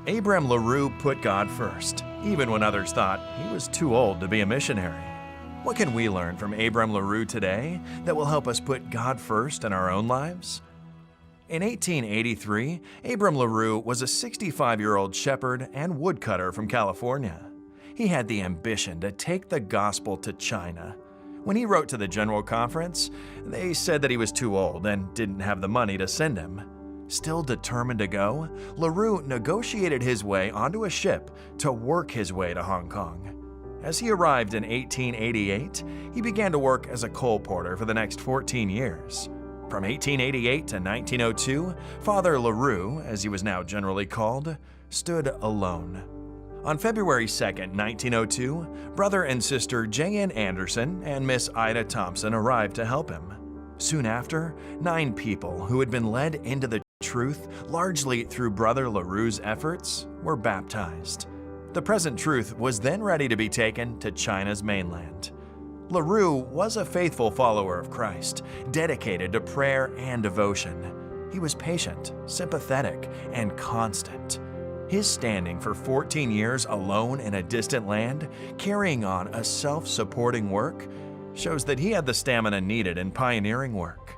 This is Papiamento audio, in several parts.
Abram LaRue put God first, even when others thought he was too old to be a missionary. What can we learn from Abram LaRue today that will help us put God first in our own lives? In 1883, Abram LaRue was a 65 year old shepherd and woodcutter from California. He had the ambition to take the gospel to China. When he wrote to the General Conference, they said that he was too old and didn't have the money to send him. Still determined to go, LaRue negotiated his way onto a ship to work his way to Hong Kong. As he arrived in 1888, he began to work as a coal porter for the next 14 years. From 1888 to 1902, Father LaRue, as he was now generally called, stood alone. On February 2, 1902, brother and sister J.N. Anderson and Miss Ida Thompson arrived to help him. Soon after, nine people who had been led into the truth, largely through Brother LaRue's efforts, were baptized. The present truth was then ready to be taken to China's mainland. LaRue was a faithful follower of Christ, dedicated to prayer and devotion. He was patient, sympathetic, and constant. His standing for 14 years alone in a distant land, carrying on a self supporting work, shows that he had the stamina needed in pioneering work.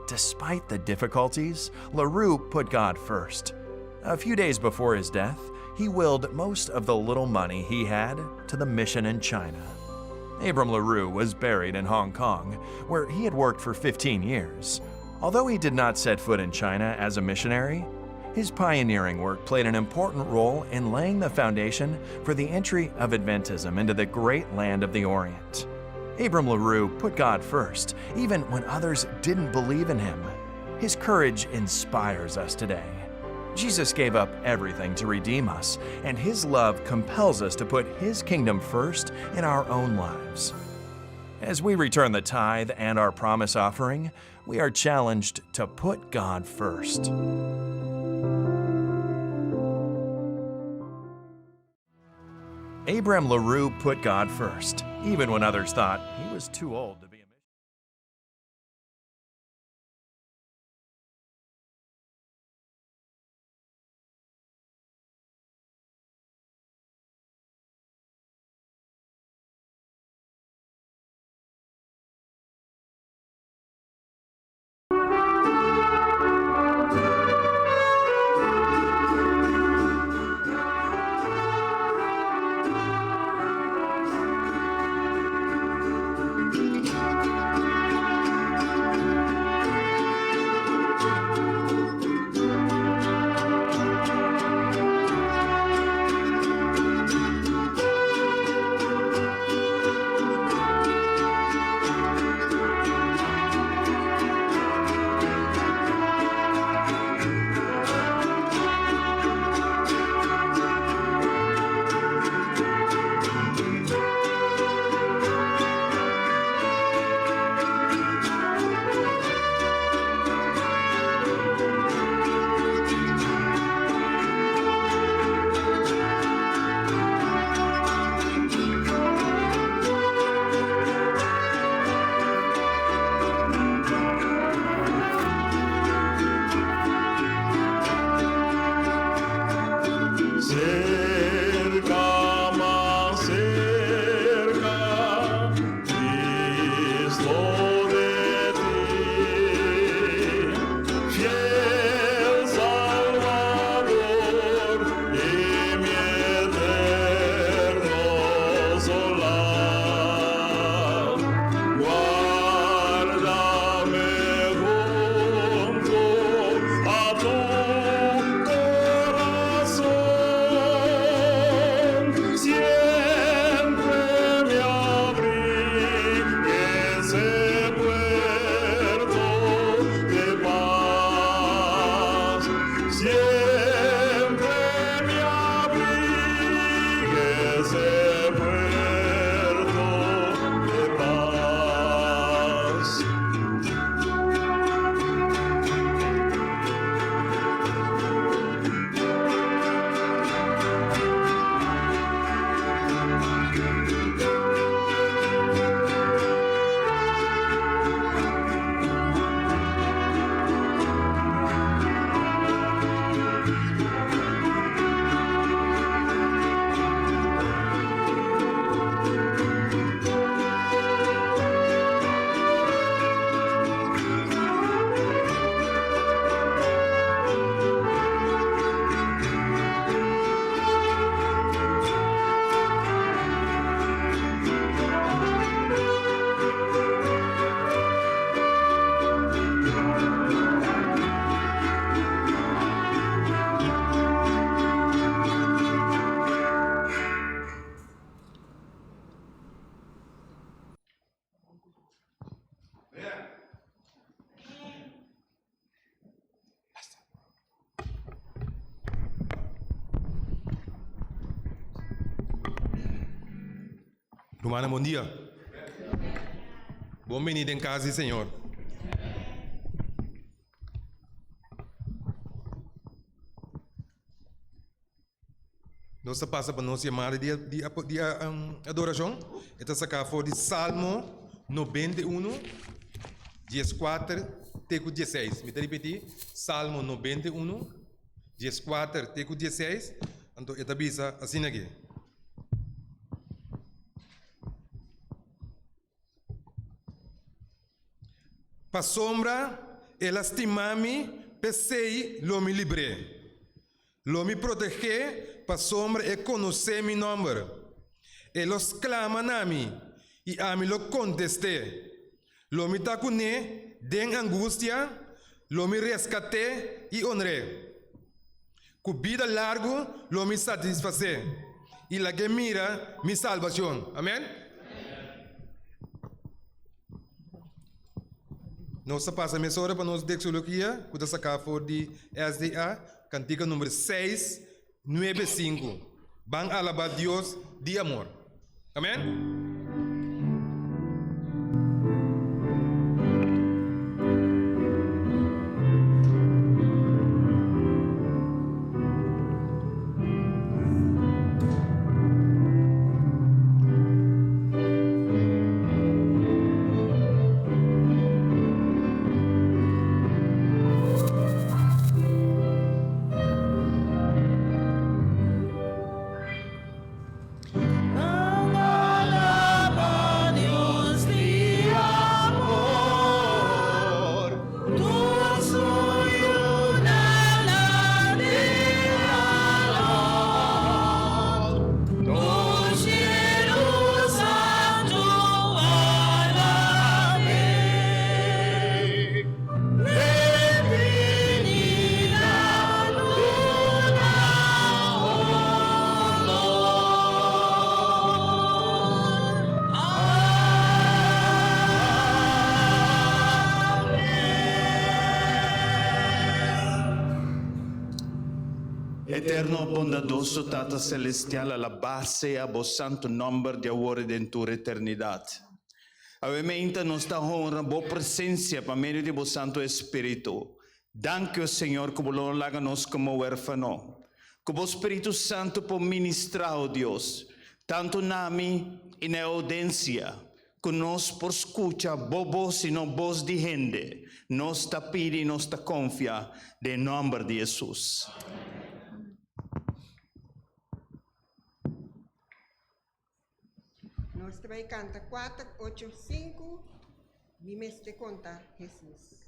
Despite the difficulties, LaRue put God first. A few days before his death, he willed most of the little money he had to the mission in China. Abram LaRue was buried in Hong Kong, where he had worked for 15 years. Although he did not set foot in China as a missionary, his pioneering work played an important role in laying the foundation for the entry of Adventism into the great land of the Orient. Abram LaRue put God first, even when others didn't believe in him. His courage inspires us today. Jesus gave up everything to redeem us, and his love compels us to put his kingdom first in our own lives. As we return the tithe and our promise offering, we are challenged to put God first. Abram LaRue put God first, even when others thought he was too old to be a missionary. Rumannan bon dia. Bon bini den kas di Señor. Nos ta pasa pa nos yamada di di di adorashon. E ta saká for di Salmo 91, 14 te ku 16. Mi ta ripití, Salmo 91, 14 te ku 16. Anto e ta bisa asina aki. Pasobra el a stima mi, p'esei lo mi libr'é. Lo mi proteg'é pasobra e konosé mi nòmber. E lo sklama na mi, i ami lo kontest'é. Lo mi ta kuné den angustia, lo mi reskat'é i onr'é. Ku bida largu lo mi satisfasé i lag'é mira mi salbashon. Amèn. Nos ta pasa mesora pa nos doxologia ku ta saká for di SDA, kantika number seis nuebe sinku, Ban alabá Dios di amor. Amèn. Eterno bondadoso Tata Celestial, alabá sea bo santo nomber di awor i den tur eternidat. Awe meinta nos ta honra bo presencia pa medio di bo Santo Espiritu. Danki, o Señor, ku bo lo no laga nos komo wèrfano. Ku bo Spiritu Santu por ministrá, o Dios, tantu na mi i na e oudensia, ku nos por skucha bo bos i no bos di hende. Nos ta pidi i nos ta konfia den nòmber di Hesus. Nos ta bai kanta 4, 8, 5, Mi mester konta Hesus.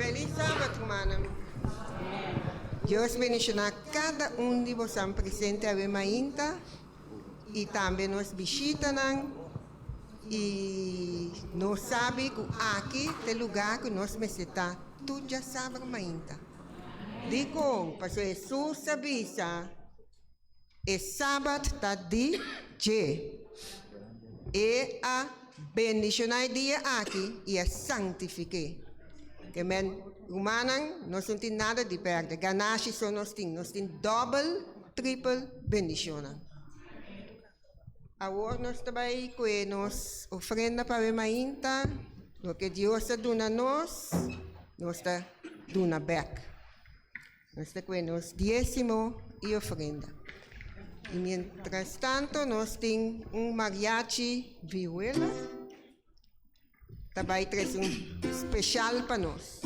Feliz Sabat, rumannan. Dios bendiciona cada un di boso presente awe mainta y tambe nos bishitanan y nos sabi cu aki ta e lugar cu nos mester ta tur djasabra mainta. Dicon? Pasobra Jesus a bisa e Sabat ta di dje. E a bendiciona e dia aki y a santifique. Ke men, rumannan, nos no tin nada di perde. Ganashi so nos tin. Nos tin dobel, tripel bendicionnan. Awor nos ta bai kue nos ofrenda pa awe mainta. Loke Dios a duna nos, nos ta duna bek. Nos ta kue nos diesimo i ofrenda. I mientras tanto nos tin un mariachi vihuela ta bai trese un special pa nos.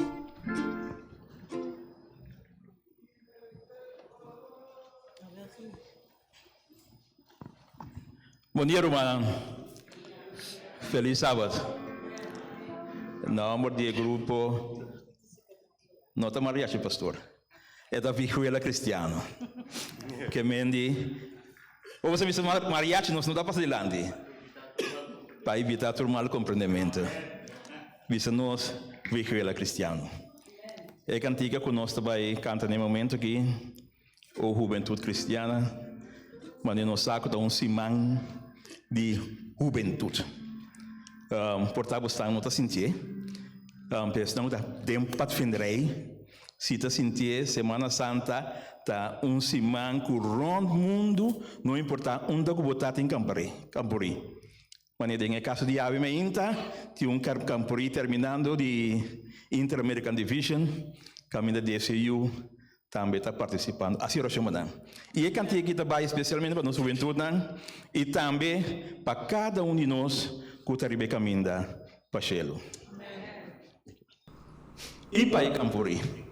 Bon dia rumannan. Feliz Sabat. Nomber di e grupo no ta mariachi pastor. E ta Vihuela Cristiano. Ke men di Bo sa bisa mariachi nos no ta pasa dilanti. Pa evita tur mal comprendemento. Bisa nos Vihuela Cristiano. E cantica cu nos ta bay canta na e momento aki. O hubentut kristiana, manera nos sa ku ta un siman di hubentut. Por ta bo stan no ta sintié, pero esnan ku ta den patfinderij si ta sintié. Semana Santa ta un siman ku rònt mundu, no importá unda ku bo ta, tin kamporí. Manera den e kaso di awe meinta, tin un kamporí terminando di Inter-American Division, kaminda DCU tambe ta partisipando. Hasi orashon pa nan. I e kantia aki ta bai spesialmente pa nos hubentutnan i tambe pa kada un di nos ku ta riba e kaminda pa shelu. I pa e kamporí.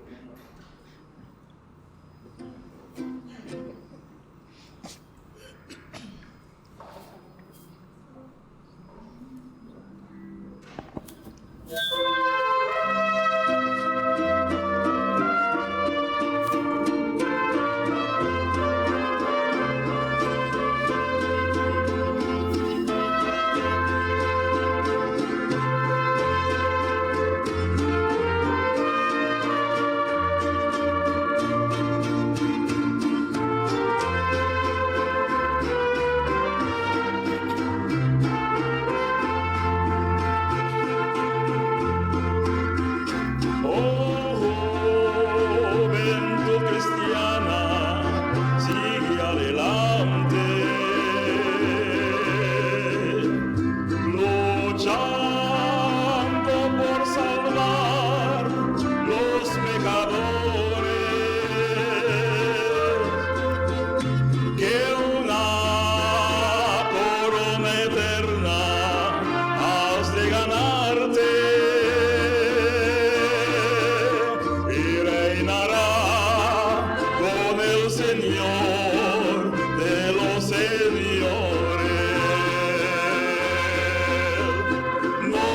Oh juventud cristiana, sigue adelante, luchando por salvar los pecadores. Que una corona eterna has de ganarte y reinará con el Señor de los señores. No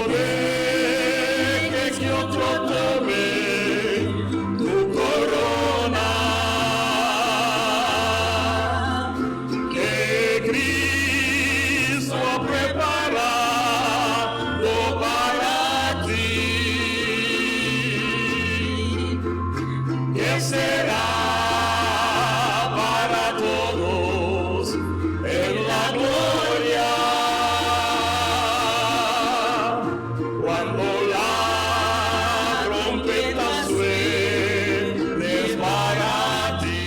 dejes que otro tome tu corona, que Cristo ha preparado para ti, que será para todos en la gloria cuando la trompeta suene para ti.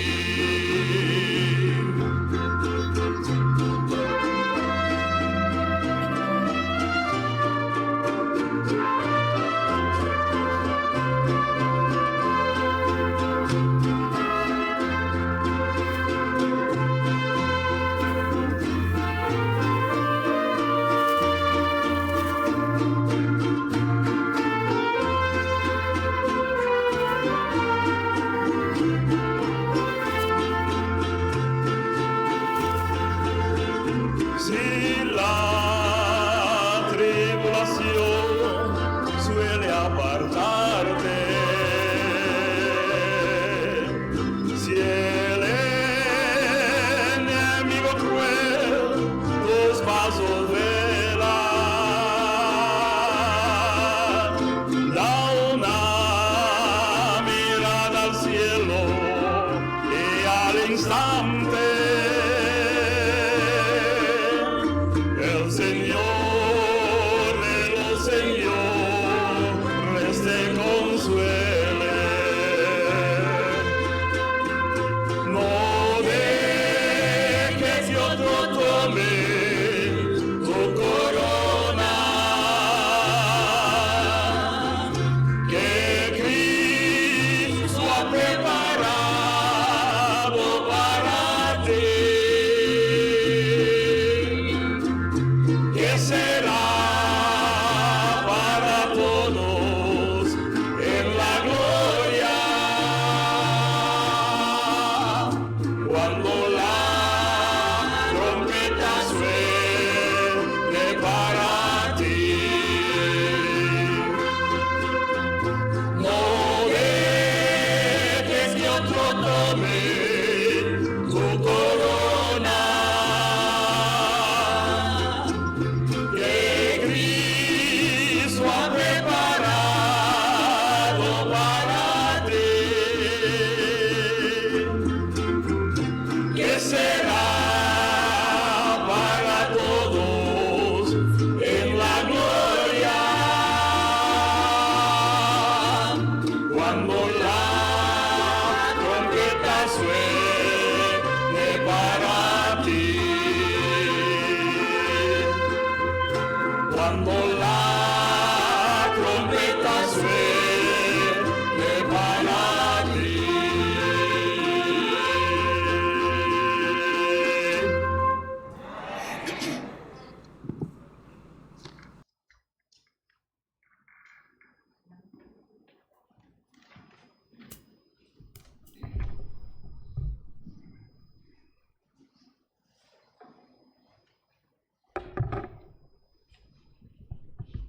Si la tribulación suele apartarte,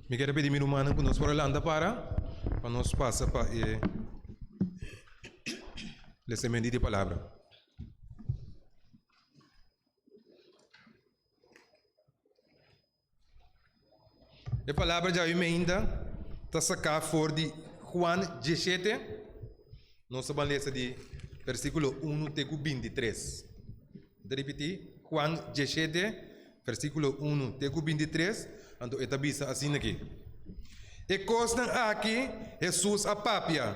Mi kier a pidi mi rumannan ku nos por a lanta para pa nos pasa pa e lesemento di palabra. E palabra djawe meinta ta saká for di Juan 17, nos ta ban lesa di versíkulo 1 te ku 23. Mi ta ripití, Juan 17, versíkulo 1 te ku 23, anto e ta bisa asina aki, E kosnan aki Hesus a papia,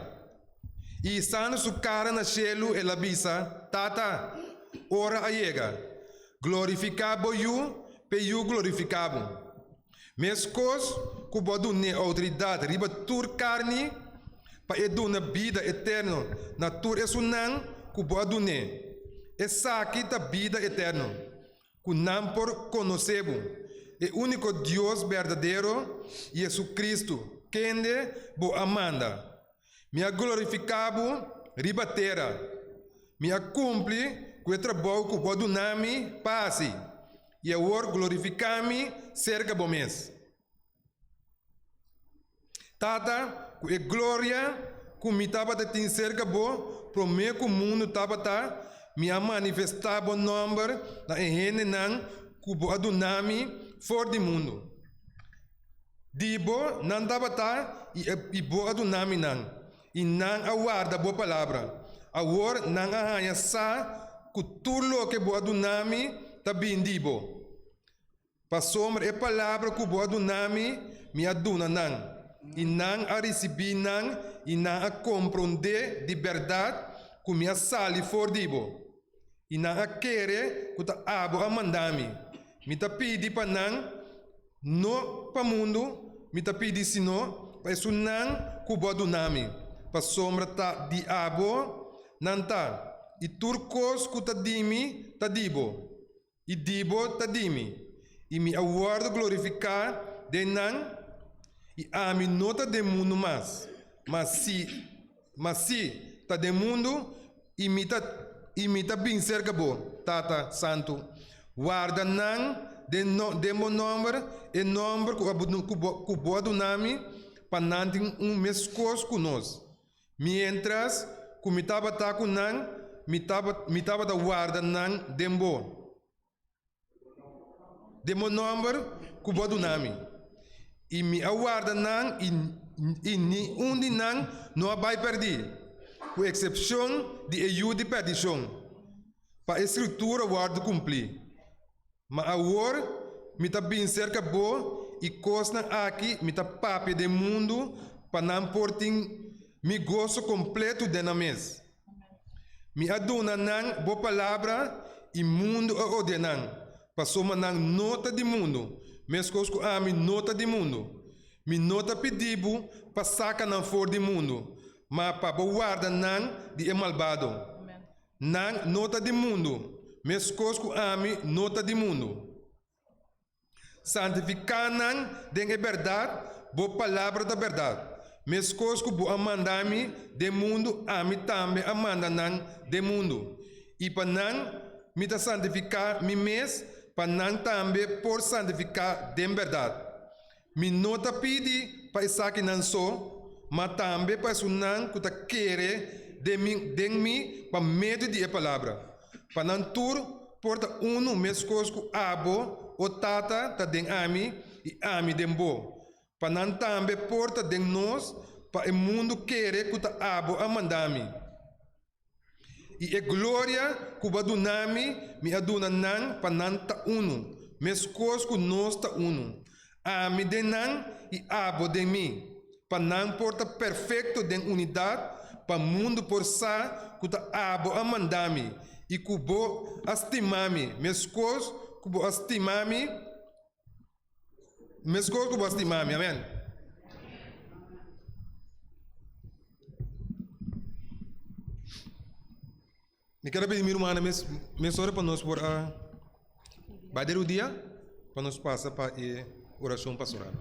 i hisando su kara na shelu el a bisa, Tata, ora a yega. Glorifiká bo Yu, p'e Yu glorifiká bo. Meskos ku bo a dun'é outoridat riba tur karni, pa e duna bida eterno na tur esunnan ku bo a dun'é. Esaki ta bida eterno, ku nan por konosé bo, e úniko Dios berdadero, i Hesukristu, kende bo a manda. Mi a glorifiká bo riba tera. Mi a kumpli ku e trabou ku bo a duna mi pa hasi, i awor glorifiká mi serka bo mes. Tata, ku e gloria ku mi tabata tin serka bo promé ku mundu tabata, mi a manifestá bo nòmber na e hendenan ku bo a duna mi for di mundu. Di bo nan tabata i bo a duna mi nan, i nan a warda bo palabra. Awor nan a haña sa ku tur loke bo a duna mi ta bin di bo. Pasobra e palabra ku bo a duna mi, mi a duna nan, i nan a risibí nan i nan a komprondé di bèrdat ku mi a sali for di bo, i nan a kere ku ta abo a manda mi. Mi ta pidi pa nan. No pa mundu mi ta pidi sino pa esunnan ku bo a duna mi, pasobra ta di abo nan ta, i tur kos ku ta di mi ta di bo, i di bo ta di mi, i mi a wòrdu glorifiká den nan, i ami no ta den mundu mas, ma si ma si ta den mundu, i mi ta i mi ta bin serka bo, Tata Santu. Warda nan den no den bo nòmber, e nòmber ku a ku bo ku bo a duna mi, pa nan tin un meskos ku nos. Miéntras ku mi tabata ku nan, mi taba mi tabata warda nan den bo. Den bo nòmber ku bo a duna mi. I mi a warda nan i i ni un di nan no a bai pèrdí, ku eksepshon di e yu di pèrdishon, pa e Skritura wòrdu kumplí. Ma awor mi ta bin serka bo i kosnan aki mi ta papia den mundu pa nan por tin mi goso kompletu den nan mes. Mi a duna nan bo palabra i mundu a odia nan, pasobra nan no ta di mundu, meskos ku ami no ta di mundu. Mi no ta pidi bo pa saka nan for di mundu, ma pa bo warda nan di e malbado. Nan no ta di mundu, meskos ku ami no ta di mundu. Santifiká nan den e bèrdat, bo palabra ta bèrdat. Meskos ku bo a manda mi den mundu, ami tambe a manda nan den mundu. I pa nan mi ta santifiká mi mes, pa nan tambe por santifiká den bèrdat. Mi no ta pidi pa esakinan so, ma tambe pa esunnan ku ta kere den mi den mi pa medio di e palabra, pa nan tur por ta unu meskos ku abo, o Tata, ta den ami i ami den bo, pa nan tambe por ta den nos, pa e mundu kere ku ta abo a manda mi. I e gloria ku bo a duna mi, mi a duna nan pa nan ta unu, meskos ku nos ta unu, ami den nan i abo den mi, pa nan por ta perfekto den unidat, pa mundu por sa ku ta abo a manda mi i ku bo a stima mi meskos ku bo a stima mi. Meskos ku bo a stima mi. Amen. Mi ker a pidi mi rumannan mes mesora pa nos por a bai den rudia pa nos pasa pa e orashon pastoral.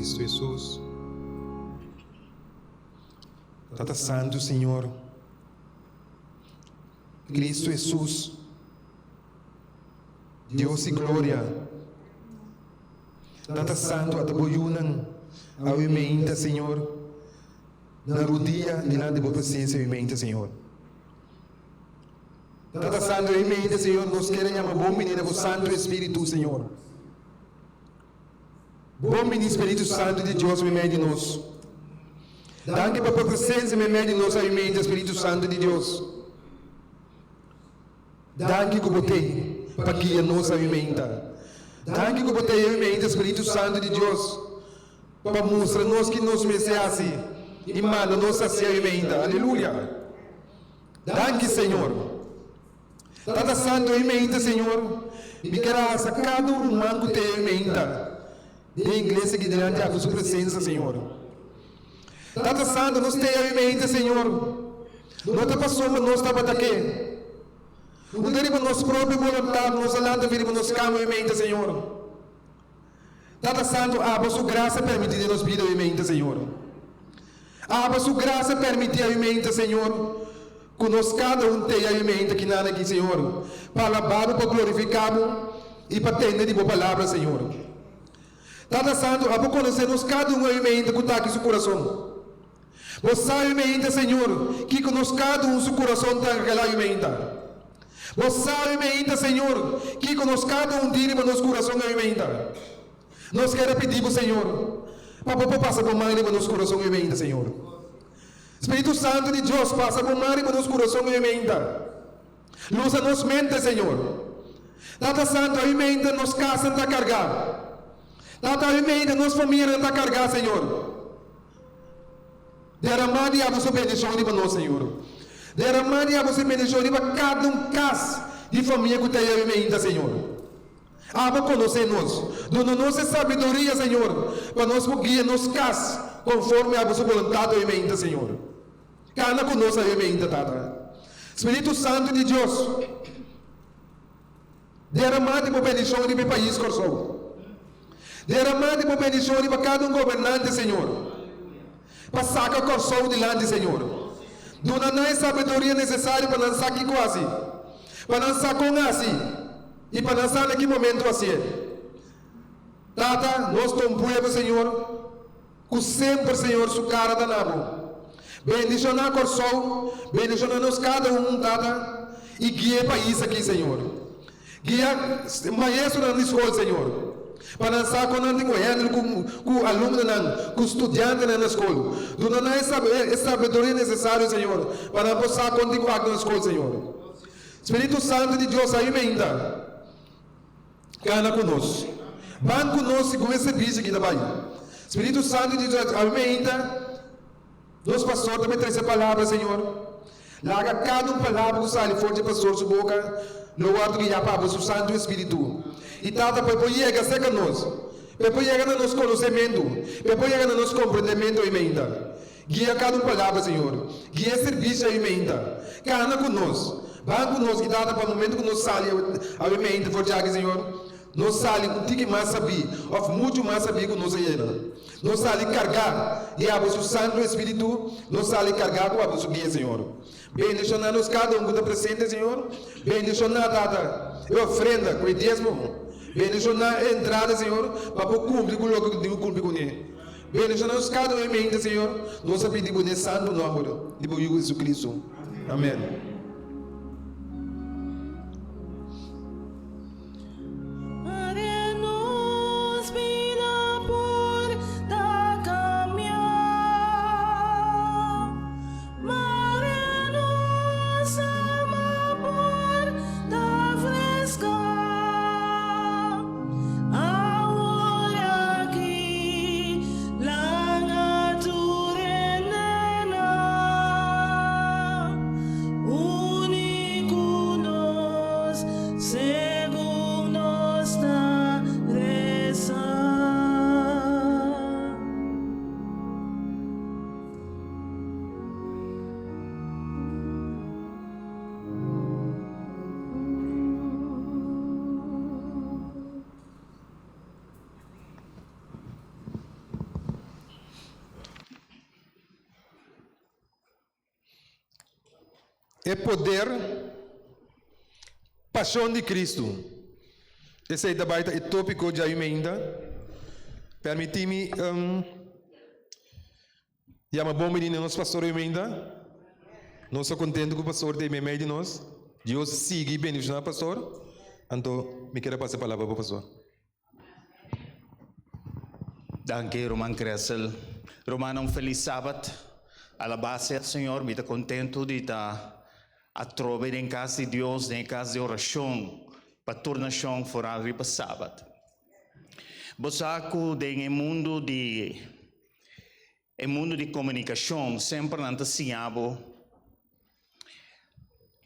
Kristu Hesus. Tata Santu Señor, Kristu Hesus, Dios di gloria, Tata Santu ata bo yunan awe meinta Señor, na rudia dilanti bo presencia awe meinta Señor. Tata Santu awe meinta Señor, nos kere yama bon bini na bo Santu Espiritu Señor. Bon bini Spiritu Santu di Dios meimei di nos. Danki pa bo presencia meimei di nos awe Spiritu Santu di Dios. Danki ku bo t'ei pa guia nos awe meinta. Danki ku bo t'ei awe meinta Spiritu Santu di Dios pa mustra nos ki nos mester hasi i manda nos hasi awe meinta. Aleluya! Danki Señor. Tata Santu awe meinta Señor, mi ker a hasa kada un ruman ku t'ei awe meinta den iglesia aki dilanti abo su presensia Señor. Tata Santu nos t'ei awe meinta Señor, no ta pasobra nos tabata ke, no ta riba nos propio boluntat nos a lanta bin riba nos kama awe meinta Señor. Tata Santu abo su grasia permiti den nos bida awe meinta Señor. Abo su grasia permiti awe meinta Señor ku nos kada un t'ei awe meinta kinan aki Señor pa alabá bo pa glorifiká bo i pa tende di bo palabra Señor. Tata Santu abo konosé nos kada un awe meinta ku ta aki su kurason. Bo sa awe meinta Señor kiko nos kada un su kurason ta anhelá awe meinta. Bo sabe meinta, Señor, kiko nos kada un tin riba nos kurason awe meinta. Nos kere pidi Bo, Señor, pa Bo por pasa Bo man riba nos kurason awe meinta, Señor. Spiritu Santu di Dios, pasa Bo man riba nos kurason awe meinta. Lusa nos mente, Señor. Tata Santu, awe meinta nos kasnan ta kargá. Tata, awe meinta nos famianan ta kargá, Señor. Derama di abo su bendishon riba nos, Señor. Derama di abo su bendishon riba kada un kas di famia ku ta yami mainta, Señor. Abo konosé nos. Duna nos e sabiduria, Señor, pa nos por guia nos kas konforme abo su boluntat awe mainta, Señor. Kana ku nos awe mainta, Tata. Spiritu Santu di Dios, derama di bo bendishon riba e pais Kòrsou. Derama di bo bendishon riba kada un gobernante, Señor, pa saka Kòrsou dilanti, Señor. Duna nan e sabiduria nesesario pa nan sa kiko hasi, pa nan sa kon hasi i pa nan sa na ki momentu hasié. Tata, nos ta un pueblo, Señor, ku semper, Señor, su kara ta na bo. Bendishoná Kòrsou, bendishoná nos kada un, Tata, i guia e pais aki, Señor. Guia maestronan di skol, Señor, pa nan sa kon nan tin ku handle ku ku alumnonan, ku studiantenan na skol. Duna nan e e sabiduria nesesario, Señor, pa nan por sa kon tin ku aktua na skol, Señor. Spiritu Santu di Dios a yumenta kana ku nos. Ban ku nos segun e servisio ki ta bai. Spiritu Santu di Dios a yumenta. Nos pastor ta bay trece palabra, Señor. Laga cada un palabra cu sali for dje pastor su boca lo wordo guia pa Bo su Santo Espiritu. Y Tata, pa e por yega cerca nos, pa e por yega na nos conocemento, pa e por yega na nos comprendemento awe meinta. Guia cada un palabra, Señor. Guia e servicio awe meinta. Cana cu nos. Ban cu nos y Tata, pa momento cu nos sali awe meinta for djaki, Señor, nos sali un tiki mas sabí of mucho mas sabí cu nos a yena. Nos sali kargá di abo su Santu Espíritu, nos sali kargá ku abo su guia, Señor. Bendishoná nos kada un ku ta presente, Señor. Bendishoná, Tata, e ofrenda ku e diesmo. Bendishoná e entrada, Señor, pa por kumpli ku loke ku tin ku kumpli kuné. Bendishoná nos kada un e mente, Señor. Nos a pidi bo den e santu nòmber di bo Yu Jesucristo. Amèn. E poder, Pashon di Kristu. Esei ta bai ta e tópiko djayu meinta. Permití mi yama bon bini na nos pastor ayu meinta. Nos ta kontentu ku pastor ta ei meimei di nos. Dios sigui bendishoná pastor. Anto mi kere pasa e palabra pa pastor. Danki ruman Kressel. Rumannan un felis sabat. Alabá sea Señor, mi ta kontentu di ta atrobe den kas di Dios, den e kas di orashon pa tur nashon foral riba sabat. Bo sa ku den e mundu di e mundu di komunikashon semper nan ta siña bo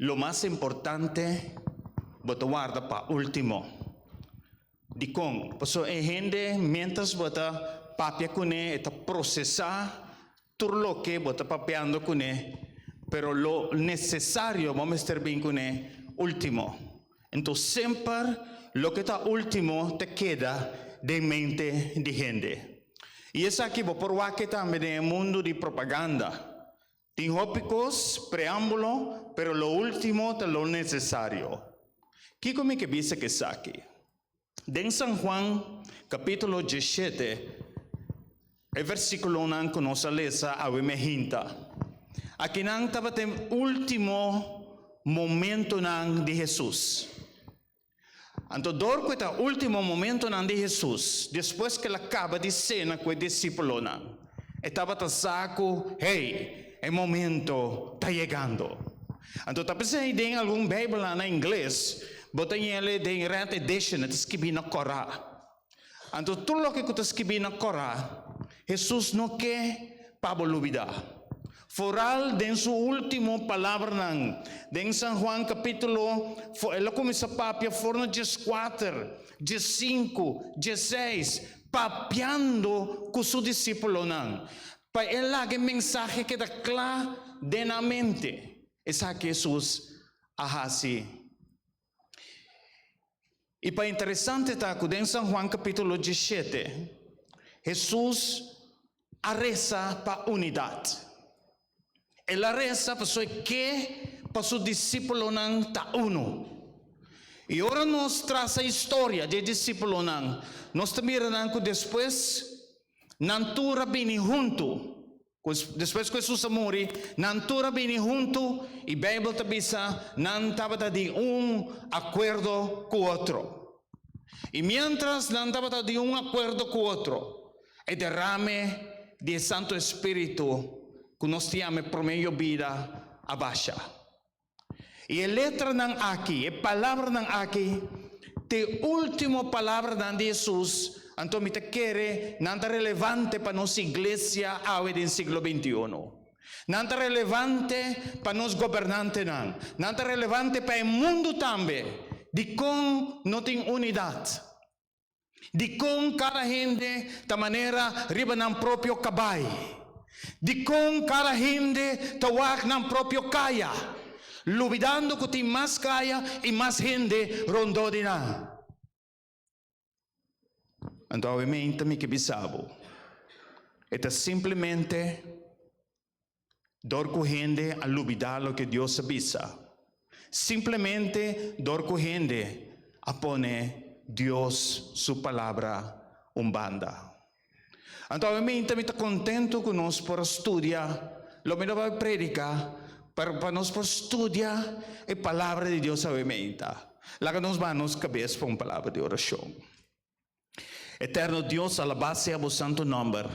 Lo mas importante bo ta warda pa ultimo. Dikon? Pasobra e hende mientras bo ta papia kuné e ta prosesá tur loke bo ta papiando kuné, pero lo nesesario bo mester bin kuné ultimo. Enton semper loke ta ultimo ta keda den mente di hende. I esaki bo por wak tambe den e mundu di propaganda. Tin hopi kos, preámbulo, pero lo último ta lo nesesario. Kiko mi ke bisa ku esaki? Den San Juan kapítulo diesshete, e versíkulonan ku nos a lesa awe mehinta. Akinan tabata e último momentonan di Hesus. Anto dor ku e ta último momentonan di Hesus, despues ku el a kaba di sena ku e disípulonan, e tabata sa ku, hey, e momento ta yegando. Anto ta p'esei den algun Beibelnan na ingles, bo ta ñele den Red Edition, e ta skibí na kòrá. Anto tur loke ku ta skibí na kòrá, Hesus no ke pa bo lubidá. Foral den su último palabranan den San Juan kapítulo, el a kuminsá papia for na dieskuater, diessinku, diesseis, papiando ku su disípulonan, pa e laga e mensahe keda kla den nan mente. Esaki Hesus a hasi. I pa interesante ta ku den San Juan kapítulo diesshete, Hesus a resa pa unidat. El a resa pasobra e ke pa su disípulonan ta unu. I ora nos trasa historia di e disípulonan, nos ta mira nan ku despues nan tur a bini huntu. Despues ku Hesus a muri, nan tur a bini huntu i Beibel ta bisa nan tabata di un akuerdo ku otro. I miéntras nan tabata di un akuerdo ku otro, e derame di e Santu Espíritu ku nos ta yama e promé yobida a basha. I e letranan aki, e palabranan aki, ta e último palabranan di Hesus, anto mi ta kere nan ta relevante pa nos iglesia awe den siglo bintiuno. Nan ta relevante pa nos gobernantenan. Nan ta relevante pa e mundu tambe. Dikon no tin unidat? Dikon kada hende ta manera riba nan propio kabai? Dikon kada hende ta wak nan propio kaya, lubidando ku tin mas kaya i mas hende rondó di nan? Anto awe meinta mi ke bisa bo, e ta simplemente dor ku hende a lubidá loke Dios a bisa. Simplemente dor ku hende a pone Dios su Palabra un banda. Anto awe minta mi ta kontentu ku nos por a studia, lo mi no bai prediká, pero pa nos por studia e Palabra di Dios awe minta. Laga nos baha nos kabes pa un palabra di orashon. Eterno Dios, alabá sea bo santu nòmber.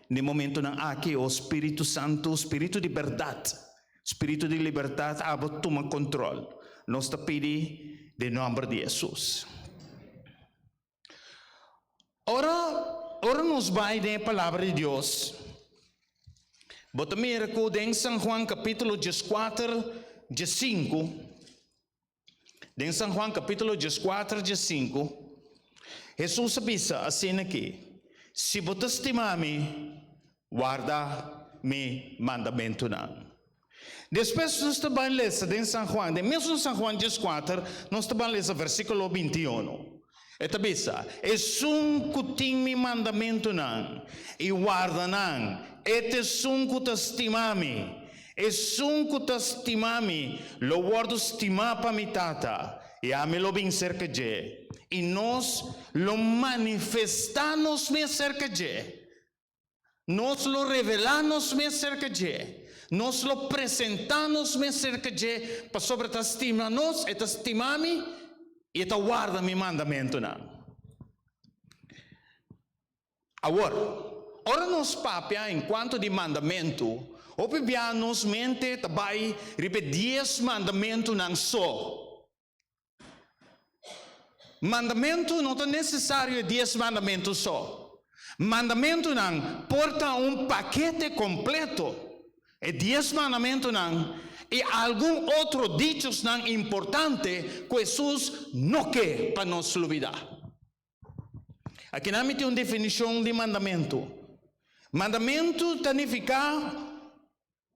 Den e momentunan aki, o Spiritu Santu, Spiritu di bèrdat, Spiritu di libertat, abo tuma kontrol. Nos ta pidi den nòmber di Hesus. Ora, ora nos bai den e Palabra di Dios, bo ta mira ku den San Juan kapítulo dieskuater, diesinku, Den San Juan capítulo dieskuater diesinku, Hesus a bisa asina aki, Si bo ta stima mi, warda mi mandamentunan. Despues nos ta ban lesa den San Juan, den mesun San Juan dieskuater, nos ta ban lesa versíkulo bintiunu. E ta bisa, Esun ku tin mi mandamentunan i warda nan, e ta esun ku ta stima mi. Esun ku ta stima mi lo wòrdu stimá pa mi Tata, i ami lo bin serka dje, i nos lo manifestá nos mes serka dje. Nos lo revelá nos mes serka dje. Nos lo presentá nos mes serka dje, pasobra e ta stima nos, e ta stima mi, i e ta warda mi mandamentunan. Awor, ora nos papia en kuanto di mandamentu, hopi bia nos mente ta bai riba e dies mandamentunan so. Mandamentu no ta nesesario e dies mandamentu so. Mandamentunan por ta un pakete kompleto. E dies mandamentunan i algun otro dichosnan importante ku Hesus no ke pa nos lubidá. Akinan mi tin un definishon di mandamentu. Mandamentu ta nifiká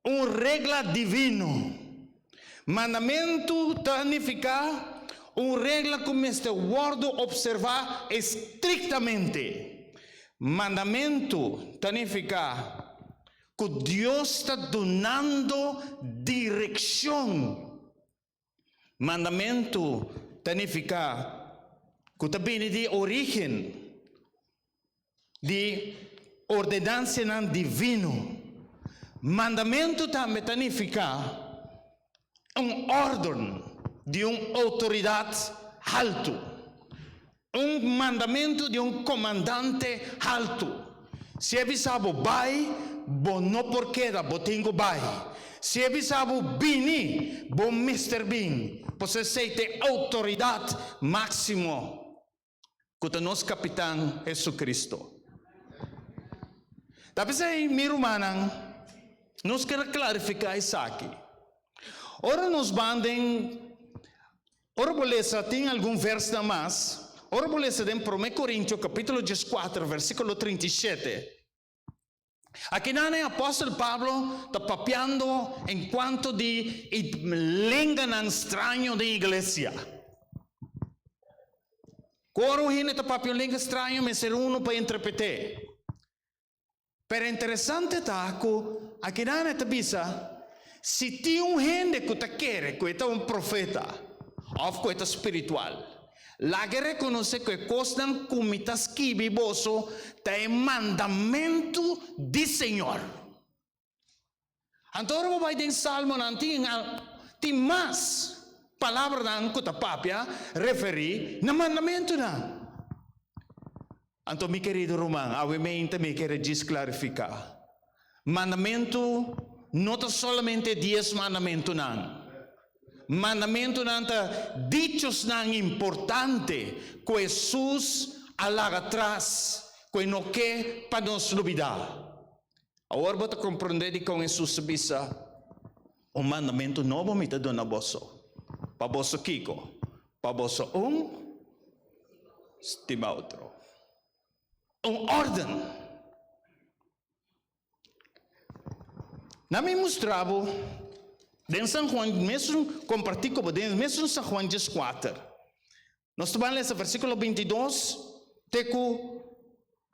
un regla divino. Mandamentu ta nifiká un regla ku mester wòrdu opservá estriktamente. Mandamentu ta nifiká ku Dios ta dunando direkshon. Mandamentu ta nifiká ku ta bini di orígen di ordenansianan divino. Mandamentu tambe ta nifiká un órden di un outoridat haltu. Un mandamentu di un komandante haltu. Si e bisa bo bai, bo no por keda, bo tin ku bai. Si e bisa bo bini, bo mester bin, pasobra esei ta e outoridat máksimo ku ta nos Kapitan Hesukristu. Ta p'esei, mi rumannan, nos ker klarifiká esaki. Ora nos ban den Ora bo lesa, tin algun vèrsnan mas, ora bo lesa den Promé Korintio kapítulo dieskuater versíkulo 37, akinan e apòstel Pablo ta papiando enkuanto di e lenganan straño den iglesia. Ku ora un hende ta papia un lenga straño mester unu pa interpret'é. Pero interesante ta ku akinan e ta bisa, si tin un hende ku ta kere ku e ta un profeta òf ku e ta spiritual, laga e rekonosé ku e kosnan ku mi ta skibi boso ta e mandamentu di Señor. Anto ora bo bai den Salmonan tin tin mas palabranan ku ta papia referí na mandamentunan. Anto mi kerido ruman, awe meinta mi kere djis klarifiká. Mandamentu no ta solamente e dies mandamentunan. Mandamentunan ta dichosnan importante ku Hesus a laga tras ku e no ke pa nos lubidá. Awor bo ta komprondé dikon Hesus a bisa, Un mandamentu nobo mi ta duna boso, pa boso kiko? Pa boso un stima otro. Un órden. Na mi mustra bo den San Juan, mesun kompartí ku bo den mesun San Juan 14. Nos ta ban lesa versíkulo 22 te ku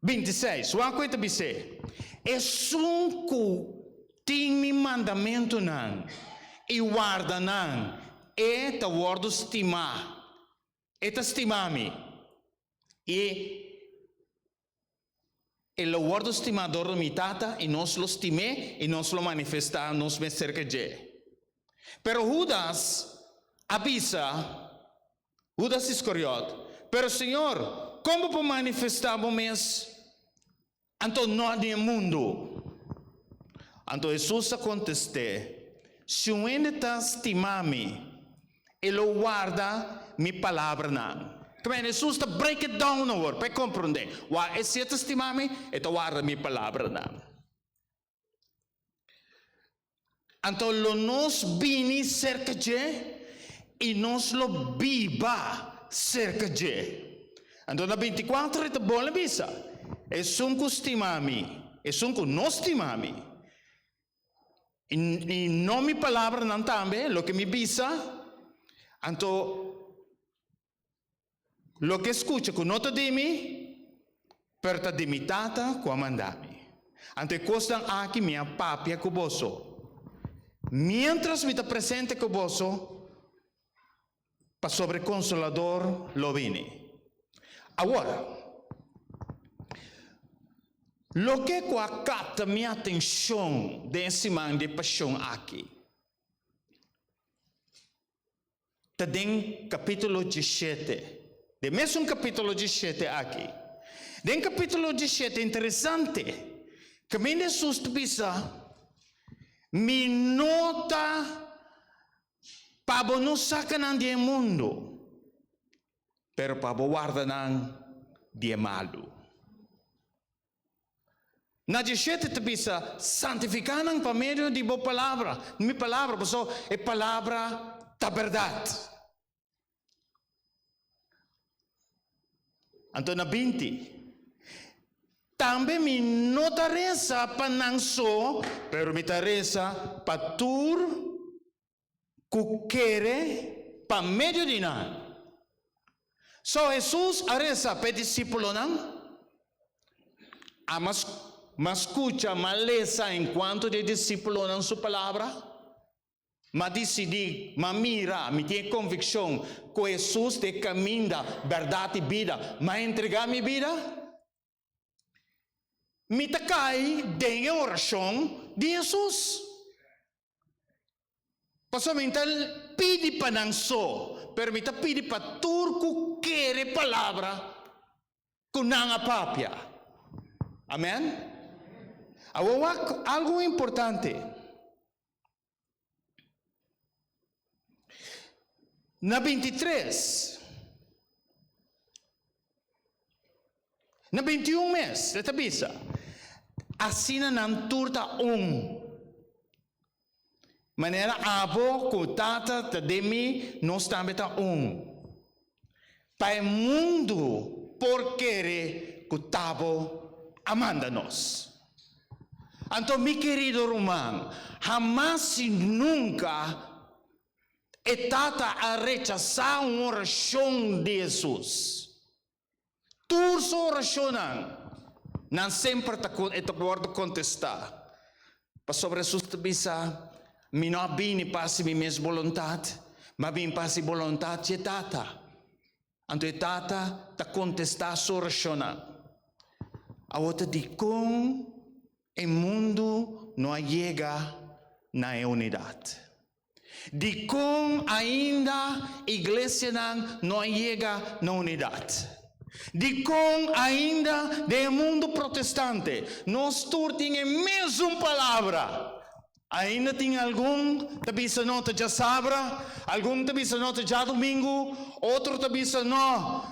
26. Wak ku e ta bis'é, Esun ku tin mi mandamentunan i warda nan, e ta wòrdu stimá. E ta stima mi. I e lo wòrdu stimá dor di mi Tata, i nos lo stim'é i nos lo manifestá nos mes serka dje. Pero Hudas a bisa, Hudas Iskariot, Pero Señor, kon bo por manifestá bo mes anto no den e mundu? Anto Hesus a kontest'é, Si un hende ta stima mi, e lo warda mi palabranan. Kmen, Hesus ta break it down awor pa e komprondé. Wak, e si e ta stima mi, e ta warda mi palabranan. Anto lo nos bini serka dje i nos lo biba serka dje. Anto na 24 e ta bolbe bisa, Esun ku stima mi, esun ku no stima mi, i no mi palabranan tambe, loke mi bisa, anto Loke skucha ku no ta di mi, pero ta di mi Tata ku a manda mi. Anto e kosnan aki mi a papia ku boso. Miéntras mi ta presente ku boso, pasobra e Konsolador lo bini. Awor, loke ku a kapta mi atenshon den e siman di pashon aki ta den kapítulo diesshete, den mesun kapítulo diesshete aki. Den kapítulo diesshete, interesante, kaminda Hesus ta bisa, Mi no ta pa bo no saka nan di e mundu, pero pa bo warda nan di e malu. Na diesshete ta bisa, Santifiká nan pa medio di bo palabra, mi palabra, pasobra e palabra ta bèrdat. Anto na 20, Tambe mi no ta resa pa nan so, pero mi ta resa pa tur ku kere pa medio di nan. So Hesus a resa pa e disípulonan? A Mas mas skucha, mas lesa enkuanto di e disípulonan su palabra? M'a disidí, m'a mira, mi tin e konvikshon ku Hesus ta e kaminda, bèrdat i bida. M'a entregá mi bida. Mi ta kai den e orashon di Hesus. Pasobra mi ta pidi pa nan so, pero mi ta pidi pa tur ku kere palabra ku nan a papia. Amèn? Awor wak algu importante. Na 23, na 21 mes, e ta bisa, asina nan tur ta un. Manera abo ku Tata ta den mi, nos tambe ta un. Pa e mundu por kere ku t'abo a manda nos. Anto mi kerido ruman, hamas i nunka e Tata a rechasá un orashon di Hesus. Tur su orashonnan, nan semper ta e ta wòrdu kontestá. Pasobra Hesus ta bisa, Mi no a bini pa hasi mi mes boluntat, ma a bini pa hasi boluntat dje Tata. Anto e Tata ta kontestá su orashonnan. Awor ta dikon e mundu no a yega na e unidat? Dikon ainda iglesianan no a yega na unidat? Dikon ainda den e mundu protestante nos tur tin e mesun palabra? Ainda tin algun ta bisa no ta djasabra, algun ta bisa no ta djadumingu, otro ta bisa no,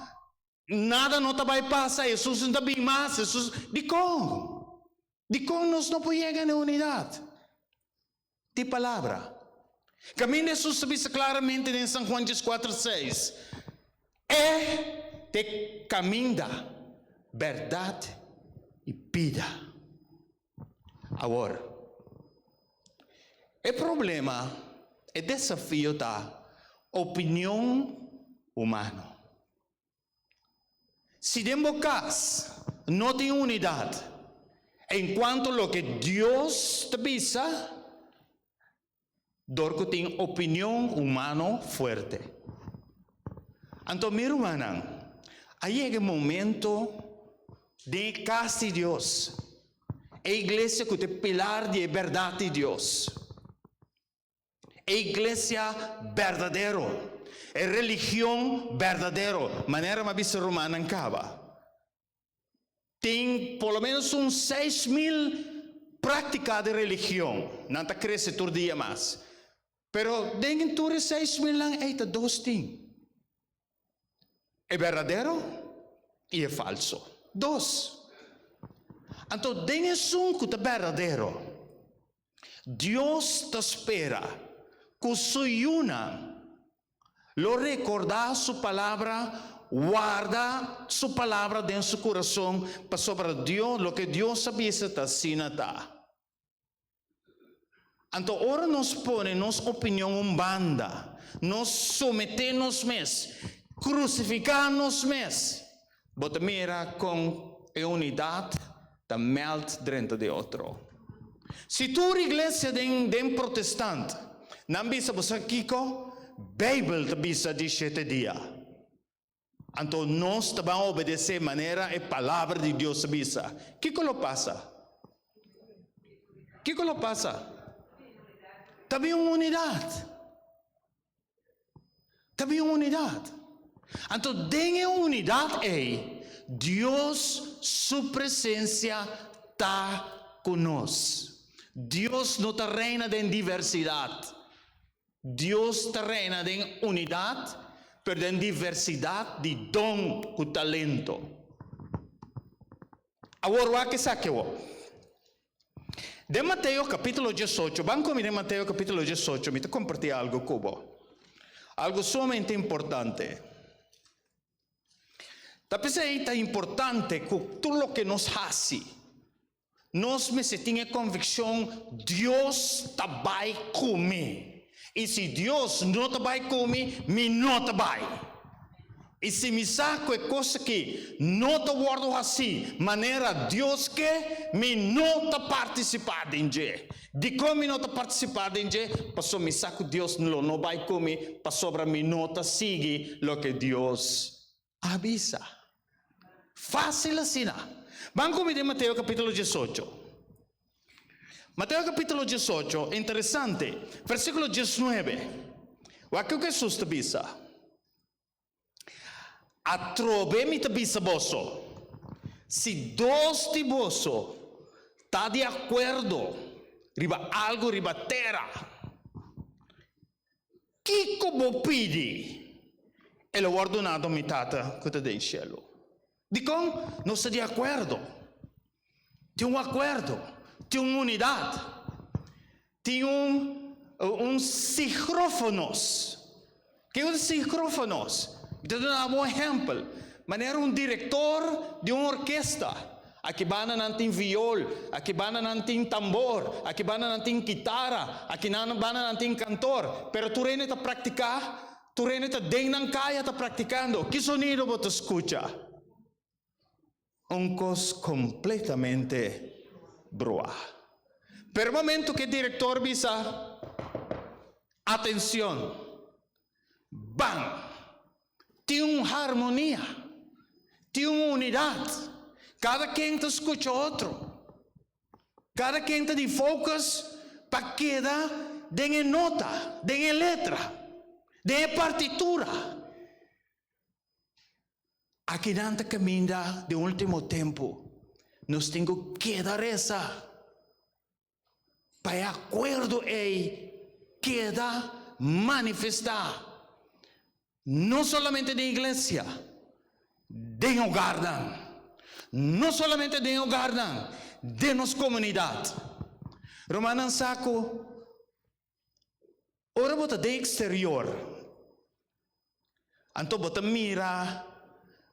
nada no ta bai pasa, Hesus no ta bin mas, Hesus. Dikon? Dikon nos no por yega na unidat? Di palabra. Kaminda Hesus ta bisa klaramente den San Juan 14, 6, E ta e kaminda, bèrdat i bida. Awor, e problema, e desafio ta opinion humano. Si den bo kas no tin unidat enkuanto loke Dios ta bisa, dor ku tin opinion humano fuerte. Anto mi rumannan, a yega e momento den e kas di Dios, e iglesia ku ta e pilar di e bèrdat di Dios, E iglesia berdadero, e religion berdadero, manera mi a bisa rumannan caba, tin por lo menos un 6000 practica di religion, nan ta crece tur dia mas, pero den tur e 6000 nan ey ta dos tin, e berdadero y e falso, dos. Anto den esun cu ta berdadero, Dios ta spera ku su yunan lo rekordá su palabra, warda su palabra den su kurason, pasobra Dios, loke Dios a bisa ta asina ta. Anto ora nos pone nos opinion un banda, nos someté nos mes, krusifiká nos mes, bo ta mira kon e unidat ta mèlt drenta di otro. Si tur iglesia den den protestant nan bisa bo sa kiko Beibel ta bisa di shete dia, anto nos ta ban obedesé manera e Palabra di Dios ta bisa, kiko lo pasa? Kiko lo pasa? Ta bin un unidat. Ta bin un unidat. Anto den e unidat ei, Dios su presensia ta ku nos. Dios no ta reina den diversidat. Dios ta reina den unidat, pero den diversidat di don ku talento. Awor wak esaki awor. Den Mateo capítulo diesocho, ban cu mi den Mateo capítulo diesocho, mi ta comparti algo cu bo. Algo sumamente importante. Ta p'esei ta importante cu tur loke nos haci, nos mester tin e conviccion, Dios ta bai cu mi. I si Dios no ta bai ku mi, mi no ta bai. I si mi sa ku e kos aki no ta wòrdu hasí manera Dios ke, mi no ta partisipá den dje. Dikon mi no ta partisipá den dje? Pasobra mi sa ku Dios lo no bai ku mi, pasobra mi no ta sigui loke Dios a bisa. Fásil asina. Ban ku mi den Mateo kapítulo diesocho. Mateo kapítulo diesocho, interesante, versíkulo diesnuebe. Wak kiko Hesus ta bisa. Atrobe mi ta bisa boso, si dos di boso ta di akuerdo riba algu riba tera, Kiko bo pidi, e lo wòrdu dunado mi Tata ku ta den shelu. Dikon nos ta di akuerdo? Tin un akuerdo, tin un unidat, tin un un sigrofonos. Ke un sigrofonos? Mi ta duna bo un ehèmpel. Manera un direktor di un orkesta. Aki banda nan tin viol, aki banda nan tin tambor, aki banda nan tin kitara, aki nan banda nan tin kantor, pero tur hende ta praktiká, tur hende ta den nan kaya ta praktikando. Ki sonido bo ta skucha? Un kos kompletamente bruá. Pero e momento ku e direktor bisa, Atenshon! Ban! Tin un harmonia, tin un unidat. Kada ken ta skucha otro. Kada ken ta di focus pa keda den e nota, den e letra, den e partitura. Akinan ta kaminda den ultimo tempu. Nos tin ku keda resa. Pa e akuerdo ei keda manifestá, no solamente den iglesia, den hogarnan, no solamente den hogarnan, den nos komunidat. Rumannan sa ku Ora bo ta den eksterior, anto bo ta mira,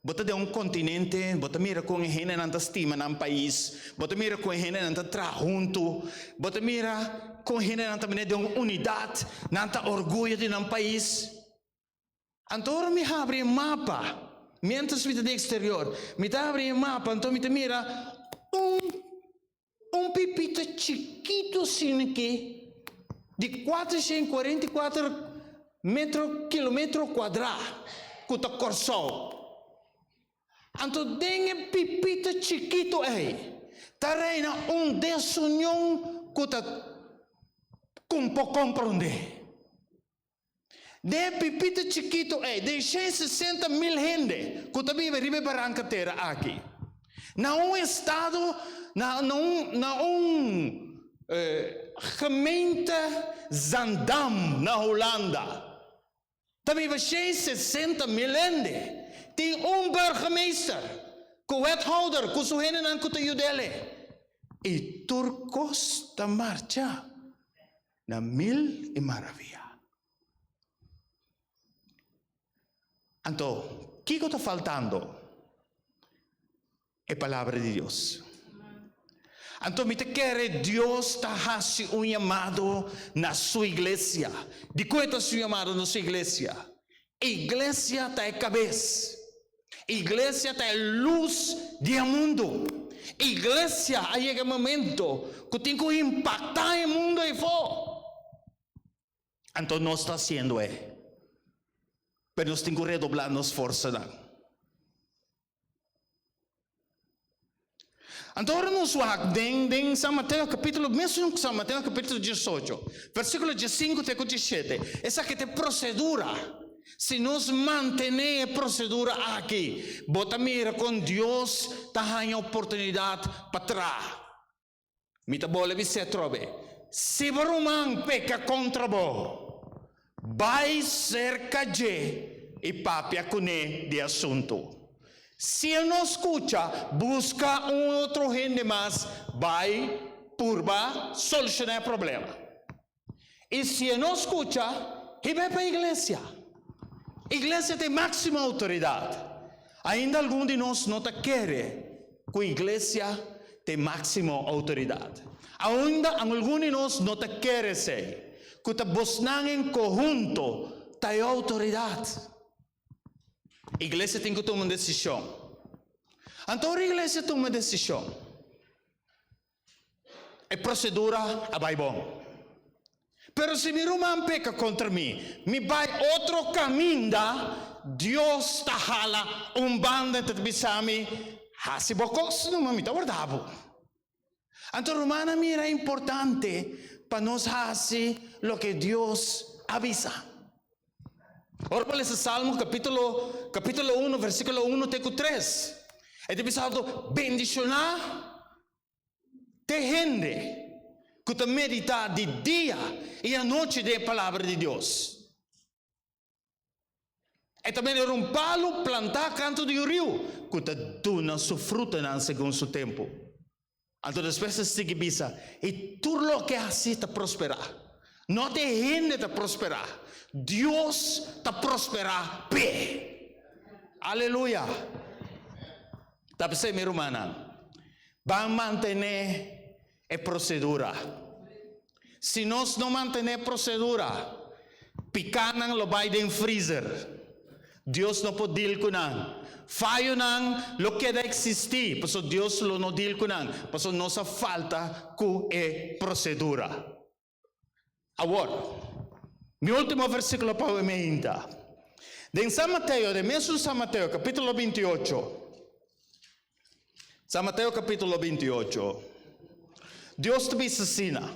bo ta den un kontinente, bo ta mira kon e hendenan ta stima nan pais, bo ta mira kon e hendenan ta traha huntu, bo ta mira kon e hendenan ta bini den un unidat, nan ta orguyo di nan pais. Anto ora mi habri e mapa, miéntras mi ta den eksterior, mi ta habri e mapa, anto mi ta mira un Un pipita chikitu asina ki di 444 metro kilometro kuadrá ku ta Kòrsou. Anto den e pipita chikitu ei ta reina un desunion ku ta ku por komprondé. Den e pipita chikitu ei, den 160 mil hende ku ta biba riba e baranka tera aki, na un estado, na na un na un gemeente Zaandam na Hulanda, ta biba 160 mil hende. Tin un burgemeester ku wethouder ku su hendenan ku ta yud'el i tur kos ta marcha. Na mil i maravia. Anto, kiko ta faltando? E Palabra di Dios. Anto mi ta kere Dios ta hasi un yamado na su iglesia. Dikon e ta hasi un yamado na su iglesia? Iglesia ta e kabes. Iglesia ta e lus di e mundu. Iglesia a yega e momento ku tin ku impaktá e mundo eifó. Anto nos ta hasiendo e, pero nos tin ku redoblá nos forsanan. Anto ora nos wak den den San Mateo kapítulo, mesun San Mateo kapítulo diesocho, versíkulo diesinku te ku diesshete, esaki ta e prosedura. Si nos mantené e prosedura aki, bo ta mira kon Dios ta haña oportunidat pa traha. Mi ta bole bis'é atrobe, Si bo ruman peka kontra bo, bai serka dje i papia kuné di asuntu. Si e no skucha, buska un otro hende mas bai purba solushoná e problema. I si e no skucha, hib'é pa iglesia. Iglesia ta e máksimo outoridat. Ainda algun di nos no ta kere ku iglesia ta e máksimo outoridat. Ainda algun di nos no ta kere esei, ku ta bosnan en kohunto ta e outoridat. Iglesia tin ku tuma un desishon. Anto ora iglesia tuma desishon, E prosedura a bai bon. Pero si mi ruman peka kontra mi, mi bai otro kaminda, Dios ta hala un banda i ta bisa mi, Hasi bo kos numa, mi ta warda bo. Anto rumannan mira importante pa nos hasi loke Dios a bisa. Ora bo lesa Salmo kapítulo kapítulo uno versíkulo uno te ku tres, e ta bisa alto, Bendishoná te hende ku ta meditá di dia i anochi den e Palabra di Dios. E ta manera un palu plantá kantu di un riu ku ta duna su frutanan segun su tempu. Anto despues e sigui bisa, I tur loke hasi ta prosperá. No ta e hende ta prosperá, Dios ta prosperá p'e. Aleluya! Ta p'esei, mi rumannan, ban mantené e prosedura. Si nos no mantené e prosedura, pikánan lo bai den freezer. Dios no por deal ku nan. Fayonan lo keda eksistí, pasobra Dios lo no deal ku nan, pasobra nos a falta ku e prosedura. Awor, mi último versíkulo pa awe meinta. Den San Mateo, den mesun San Mateo, kapítulo bintiocho, San Mateo kapítulo bintiocho, Dios ta bisa asina,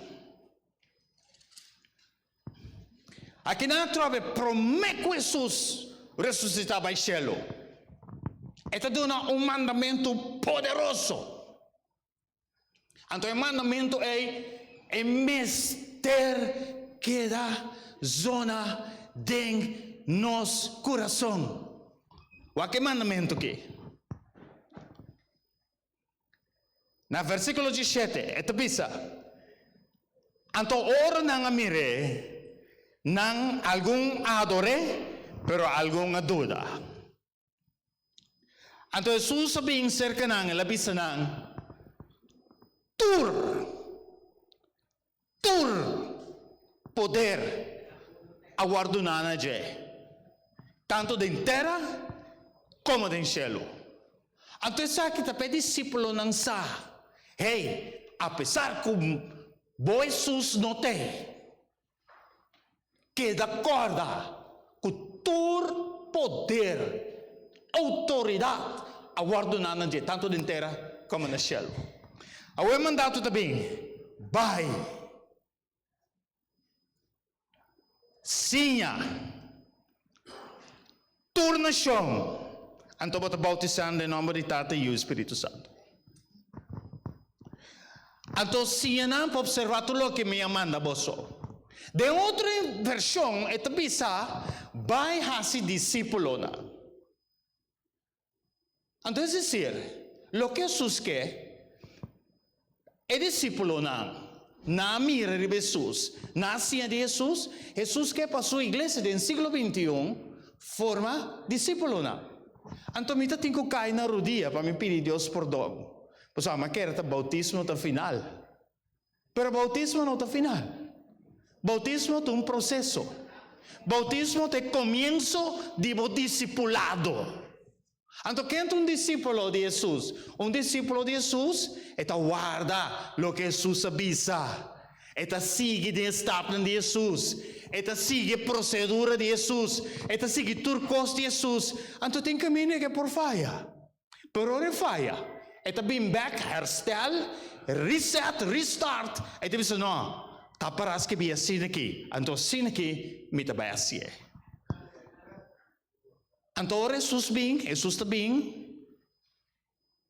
Aki nan atrobe promé ku Hesus resusitá bai shelu, e ta duna un mandamentu poderoso. Anto e mandamentu ei e mester keda zona den nos kurason. Wak e mandamentu aki. Na versíkulo diesshete e ta bisa, Anto ora nan a mir'é, nan algun a ador'é, pero algun a duda. Anto Hesus a bin serka nan, el a bisa nan, Tur, tur poder a wòrdu duná na dje, tantu den tera komo den shelu. Anto esaki ta pa e disípulonan sa, Hey, apesar ku bo Hesus no t'ei, Keda kòrda ku tur poder, outoridat a wòrdu duná na dje, tantu den tera komo na shelu. Awor e mandato ta bin, Bai, siña tur nashon, anto bo ta boutisá den nòmber di Tata, Yu i Spiritu Santu. Anto siña nan pa observá tur loke mi a manda boso. Den otro vershon e ta bisa, Bai hasi disípulonan. Anto es desir, loke Hesus ke, e disípulonan nan a mira riba Hesus, nan a siña di Hesus, Hesus ke pa su iglesia den siglo bintiun forma disípulonan. Anto mi ta tin ku kai na rudia pa mi pidi Dios pordon. Pasobra mi a kere ta boutismo ta final. Pero boutismo no ta final. Boutismo ta un proseso. Boutismo ta e komienso di bo disipulado. Anto ken ta un disípulo di Hesus? Un disípulo di Hesus e ta warda loke Hesus a bisa. E ta sigui den e stapnan di Hesus. E ta sigui e prosedura di Hesus. E ta sigui tur kos di Hesus. Anto tin kaminda ku e por faya. Pero ora e faya, e ta bin bèk, herstel, reset, restart. E ta bisa, No, ta para skibí asina aki, anto asina aki mi ta bai hasié. Anto ora Hesus bin, Hesus ta bin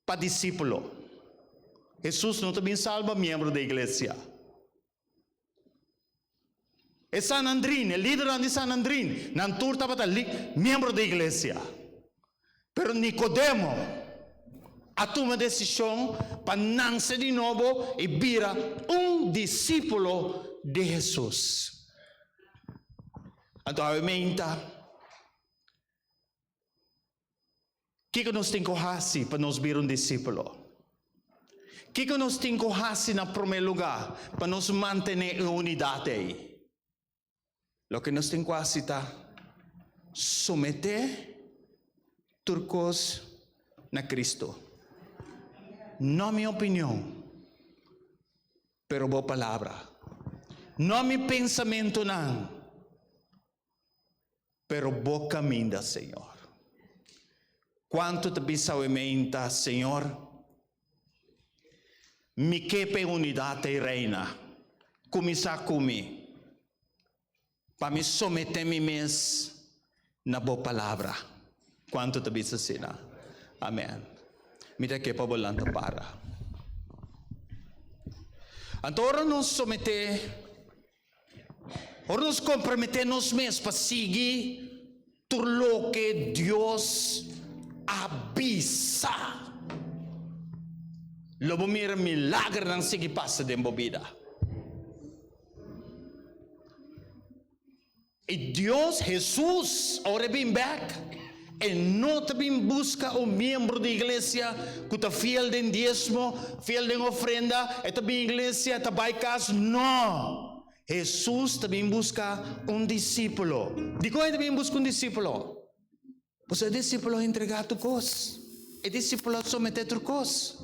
pa disípulo. Hesus no ta bin salba miembro di iglesia. E Sanandrin, e lidernan di Sanandrin, nan tur tabata miembro di iglesia. Pero Nicodemo a tuma desishon pa nanse di nobo i bira un disípulo di Hesus. Anto awe meinta, kiko nos tin ku hasi pa nos bira un disípulo? Kiko nos tin ku hasi na promé lugá pa nos mantené e unidat ei? Loke nos tin ku hasi ta someté tur kos na Kristu. No mi opinion, pero bo palabra. No mi pensamentunan, pero bo kaminda, Señor. Kuantu ta bisa awe meinta, Señor, mi ke pa e unidat ei reina. Kuminsá ku mi, pa mi someté mi mes na bo palabra. Kuantu ta bisa asina? Amèn. Mi ta ke pa bo lanta para. Anto ora nos someté, ora nos komprometé nos mes pa sigui tur loke Dios a bisa, lo bo mira milagernan sigui pasa den bo bida. I Dios, Hesus, ora e bin bek, e no ta bin buska un miembro di iglesia ku ta fiel den diesmo, fiel den ofrenda, e ta bin iglesia, e ta bai kas. No! Hesus ta bin buska un disípulo. Dikon e ta bin buska un disípulo? Pasobra e disípulo a entregá tur kos. E disípulo a someté tur kos.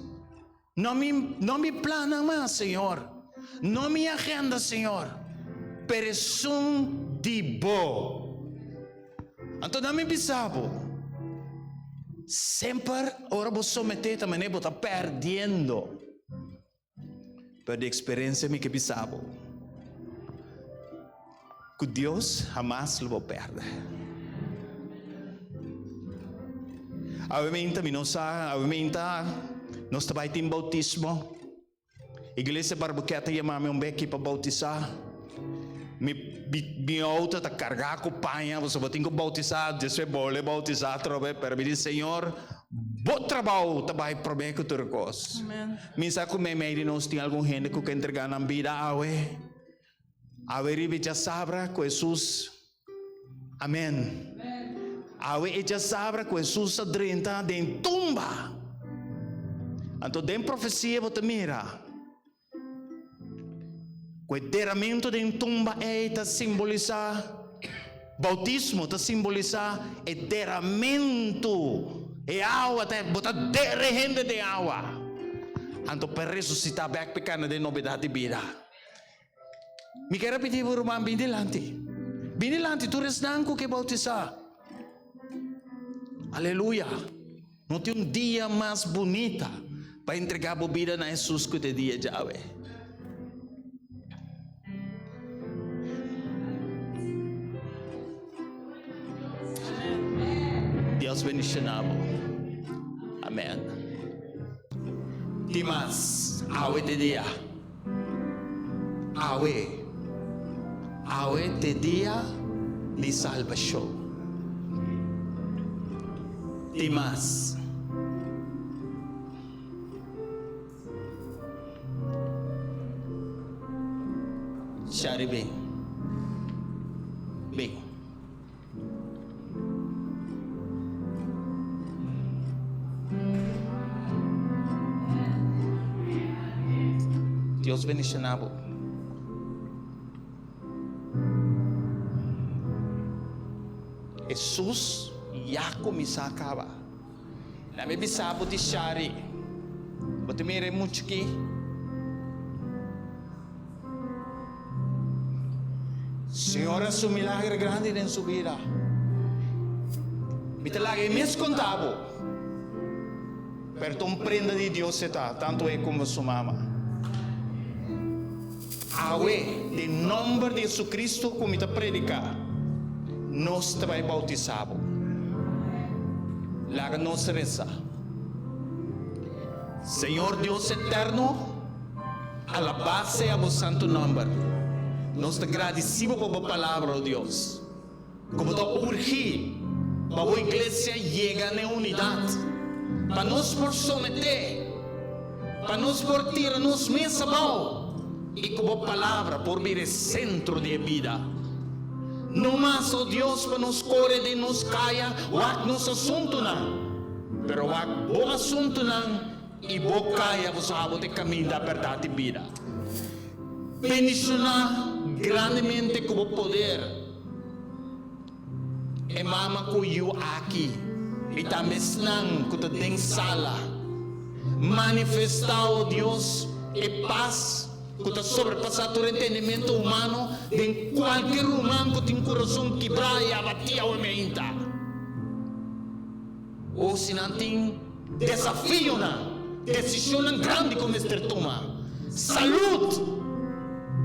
No mi, no mi plannan mas, Señor. No mi agenda, Señor. Pero esun di Bo. Anto nan mi bisa bo, semper ora bo someté ta manera bo ta pèrdiendo. Pero di eksperensia mi ke bisa bo ku Dios hamas lo bo pèrdè. Awe meinta mi no sa, awe meinta nos ta bai tin boutismo. Iglesia Barbuquet a yama mi un beki pa boutisá. Mi mi outo ta kargá ku paña pasobra bo tin ku boutisá, despues bolbe boutisá atrobe, pero mi di Señor, Bo trabou ta bai promé ku tur kos. Mi sa ku meimei di nos tin algun hende ku ke entregá nan bida awe. Awe riba e djasabra ku Hesus, amèn. Awe e djasabra ku Hesus a drenta den tumba. Anto den profesia bo ta mira Ku e deramentu den tumba ei ta simbolisá boutismo, ta simbolisá e deramentu, e awa ta, bo ta dere hende den awa, anto pa e resusitá bèk pa e kana den nobedat di bida. Mi ke repití bo ruman, bin dilanti, bin dilanti tur esnan ku ke boutisá. Aleluya! No tin un dia mas bunita pa entregá bo bida na Hesus ku te dia djawe. Dios bendishoná bo. Amen. Tin mas awe te dia. Awe. Awe t'e dia di salbashon. Tin mas. Shari bin. Bin. Dios bendiciona bo. Hesus ya cuminsa caba. Laga mi bisa bo di Shari. Bo ta mira e mucha aki? Señor a haci un milagro grandi den su bida. Mi ta laga e mes conta bo. Pero ta un prenda di Dios e ta, tanto e como su mama. Awe, den nomber di Jesucristo cu mi ta predica, nos ta bay bautisa bo. Laga nos reza. Señor Dios eterno, alabá sea bo santo nomber. Nos ta gradici bo pa bo palabra, o Dios, cu bo ta urgi pa bo iglesia yega n'e unidad, pa nos por somete, pa nos por tira nos mes abao y cu bo palabra por bira e centro di e bida. No mas, o Dios, pa nos core den nos caya wak nos asuntonan, Pero wak bo asuntunan i bo kaya boso abo te kaminda bèrdat i bida. Bendishoná grandemente ku bo poder e mama ku yu aki i tambe esnan ku ta den sala. Manifestá, o Dios, e pas ku ta sobrepasá tur entendimentu humano den kualke ruman ku tin kurason kibrá i abatí awe meinta. O si nan tin desafionan, desishonnan grandi ku mester tuma. Salud!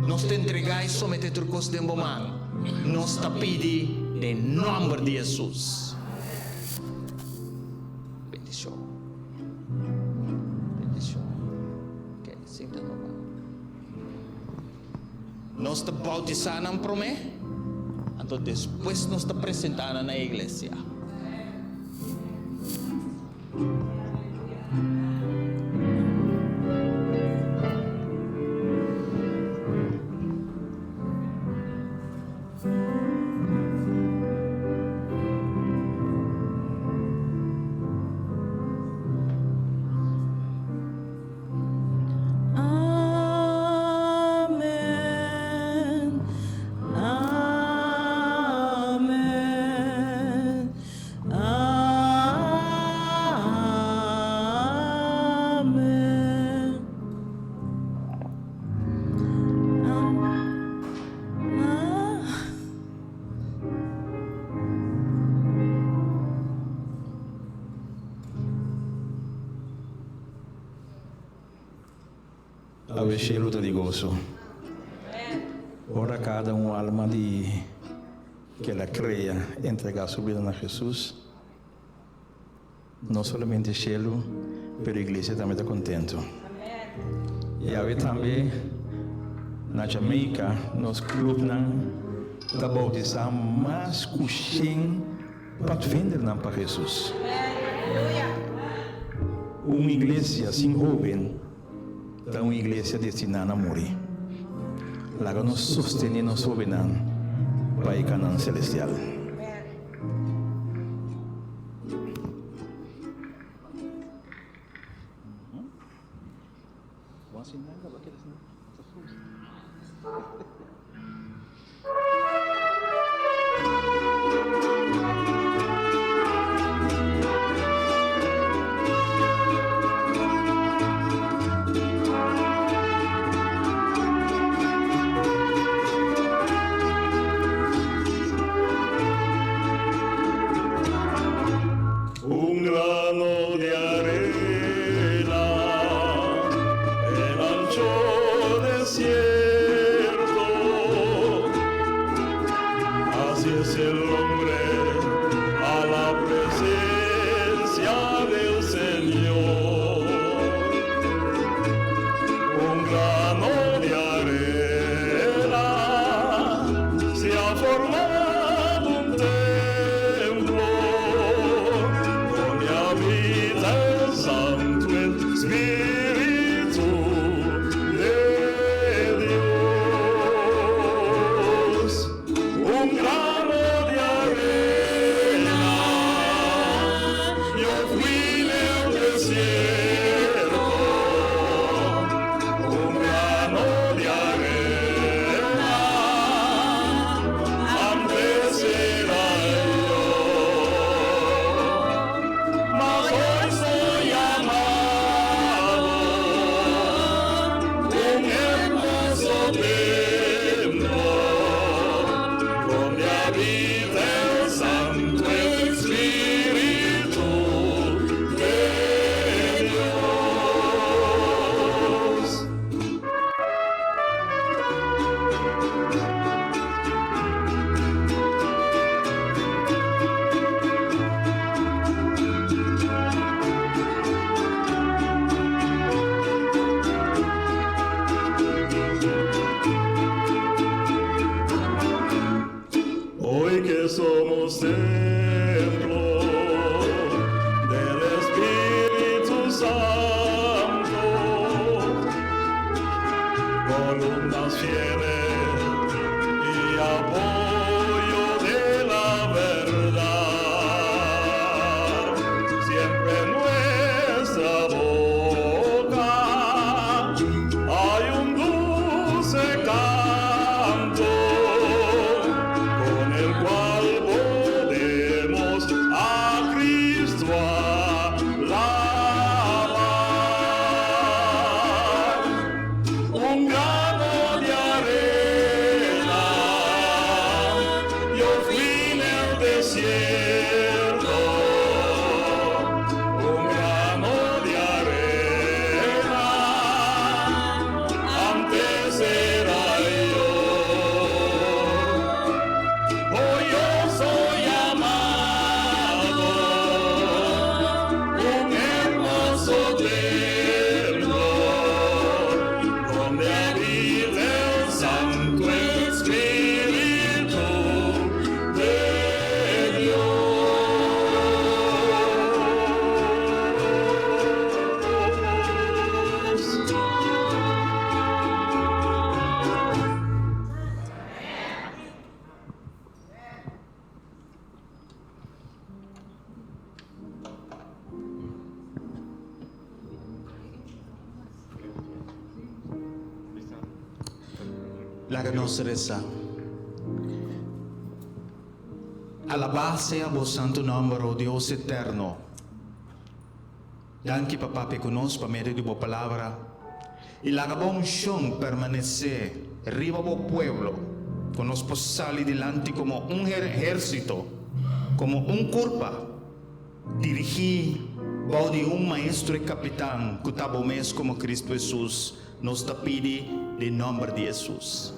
Nos ta entregá i someté tur kos den bo man. Nos ta pidi den nòmber di Hesus. Bendishon. Bendishon. Ok, sinta normal. Nos ta bautisá nan promé, anto despues nos ta presentá nan na e iglesia. Amen. Amen. Amen. Awe shelu ta di goso. Ora kada un alma di ke la krea entrega su bida na Jesus, no solamente shelu, pero iglesia tambe ta kontento. I awe tambe na Jamaica nos clubnan ta bautisa mas ku shen Padvindernan pa Hesus. Un iglesia sin hoben ta un iglesia destiná na muri. Laga nos sostené nos hobennan pa e Canaan celestial. Un grano di arena en ancho desierto. Así es el hombre a la presencia del Señor. Un grano de arena se ha formado un templo donde habita el Santo Espíritu de Dios. Columnas fieles y apoyo de la verdad. Siempre en nuestra boca hay un dulce canto con el cual podemos a Cristo alabar. Un grano de arena yo fui en el desierto. Un grano de arena antes era yo. Hoy yo soy llamado un hermoso templo donde habita el Santo Espíritu de Dios. Laga nos resa. Alabá sea bo santu nòmber, o Dios eterno. Danki pa papia ku nos pa medio di bo palabra. I laga bo unshon permanesé riba bo pueblo, ku nos por sali dilanti komo un ehérsito, komo un kurpa, dirigí bou di un Maestro i Kapitan ku ta bo mes komo Kristu Hesus. Nos ta pidi den nòmber di Hesus.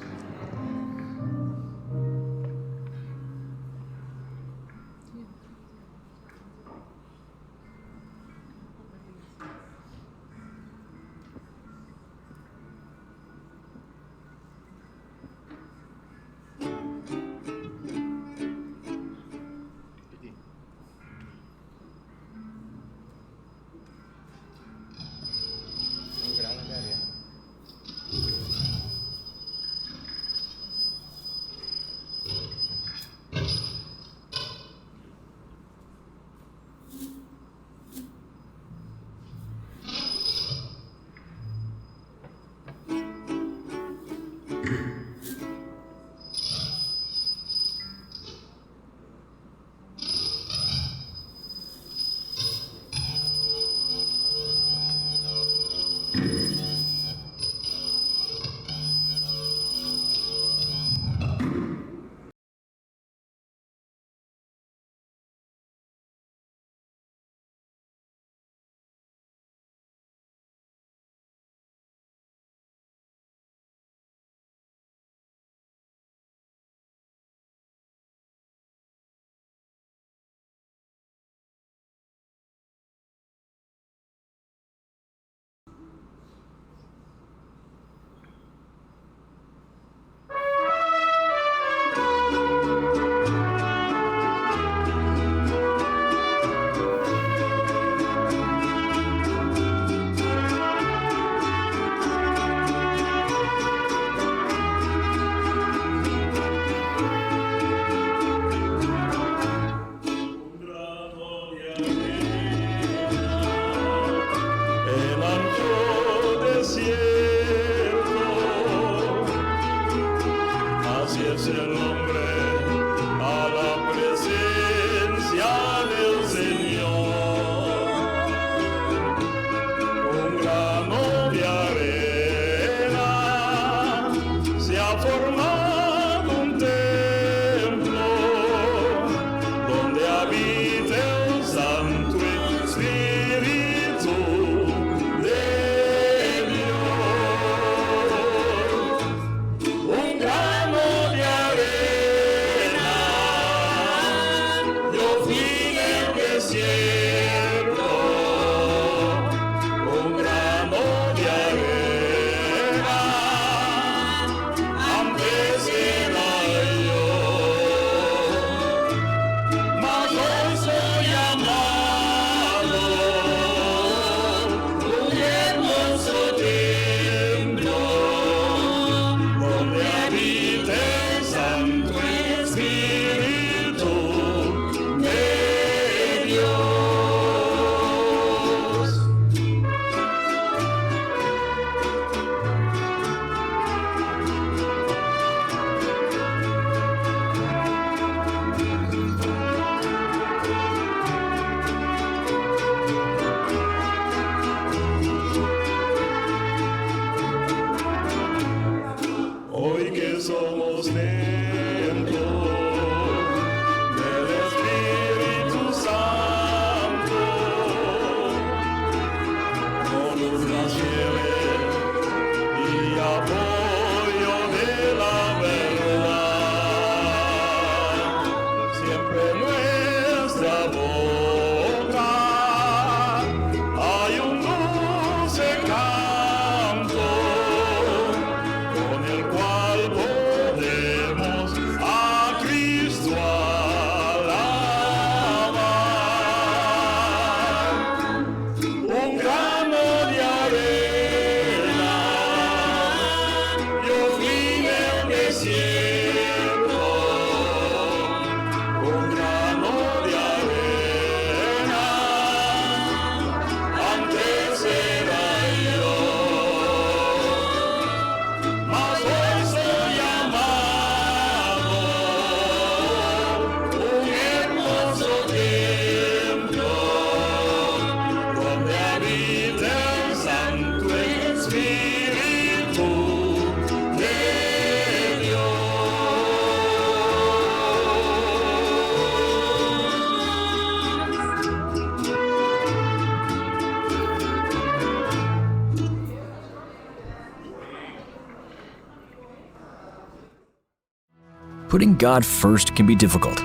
Putting God first can be difficult.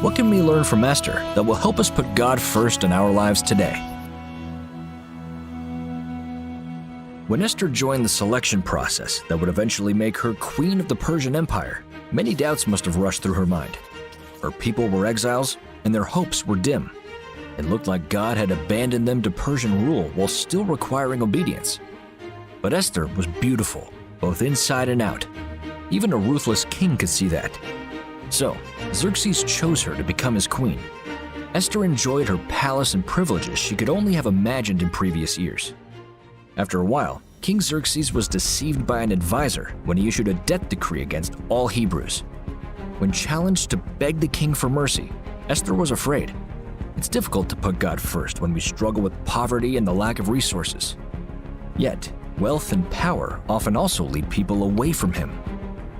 What can we learn from Esther that will help us put God first in our lives today? When Esther joined the selection process that would eventually make her queen of the Persian Empire, many doubts must have rushed through her mind. Her people were exiles, and their hopes were dim. It looked like God had abandoned them to Persian rule while still requiring obedience. But Esther was beautiful, both inside and out. Even a ruthless king could see that. So, Xerxes chose her to become his queen. Esther enjoyed her palace and privileges she could only have imagined in previous years. After a while, King Xerxes was deceived by an advisor when he issued a death decree against all Hebrews. When challenged to beg the king for mercy, Esther was afraid. It's difficult to put God first when we struggle with poverty and the lack of resources. Yet, wealth and power often also lead people away from Him.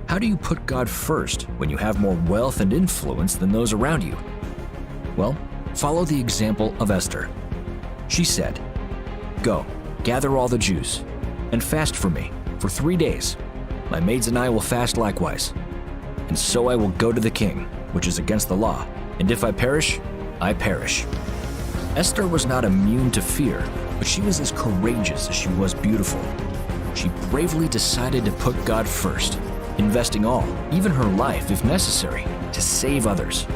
How do you put God first when you have more wealth and influence than those around you? Well, follow the example of Esther. She said, Go, gather all the Jews, and fast for me for 3 days. My maids and I will fast likewise. And so I will go to the king, which is against the law, and if I perish, I perish. Esther was not immune to fear, but she was as courageous as she was beautiful. She bravely decided to put God first, investing all, even her life if necessary, to save others.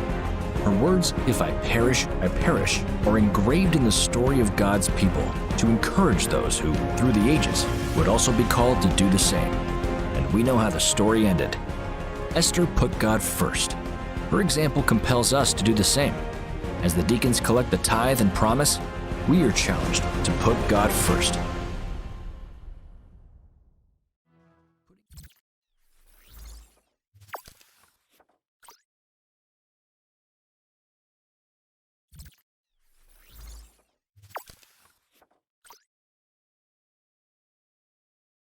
Her words, If I perish, I perish, are engraved in the story of God's people to encourage those who, through the ages, would also be called to do the same. And we know how the story ended. Esther put God first. Her example compels us to do the same. As the deacons collect the tithe and promise, we are challenged to put God first.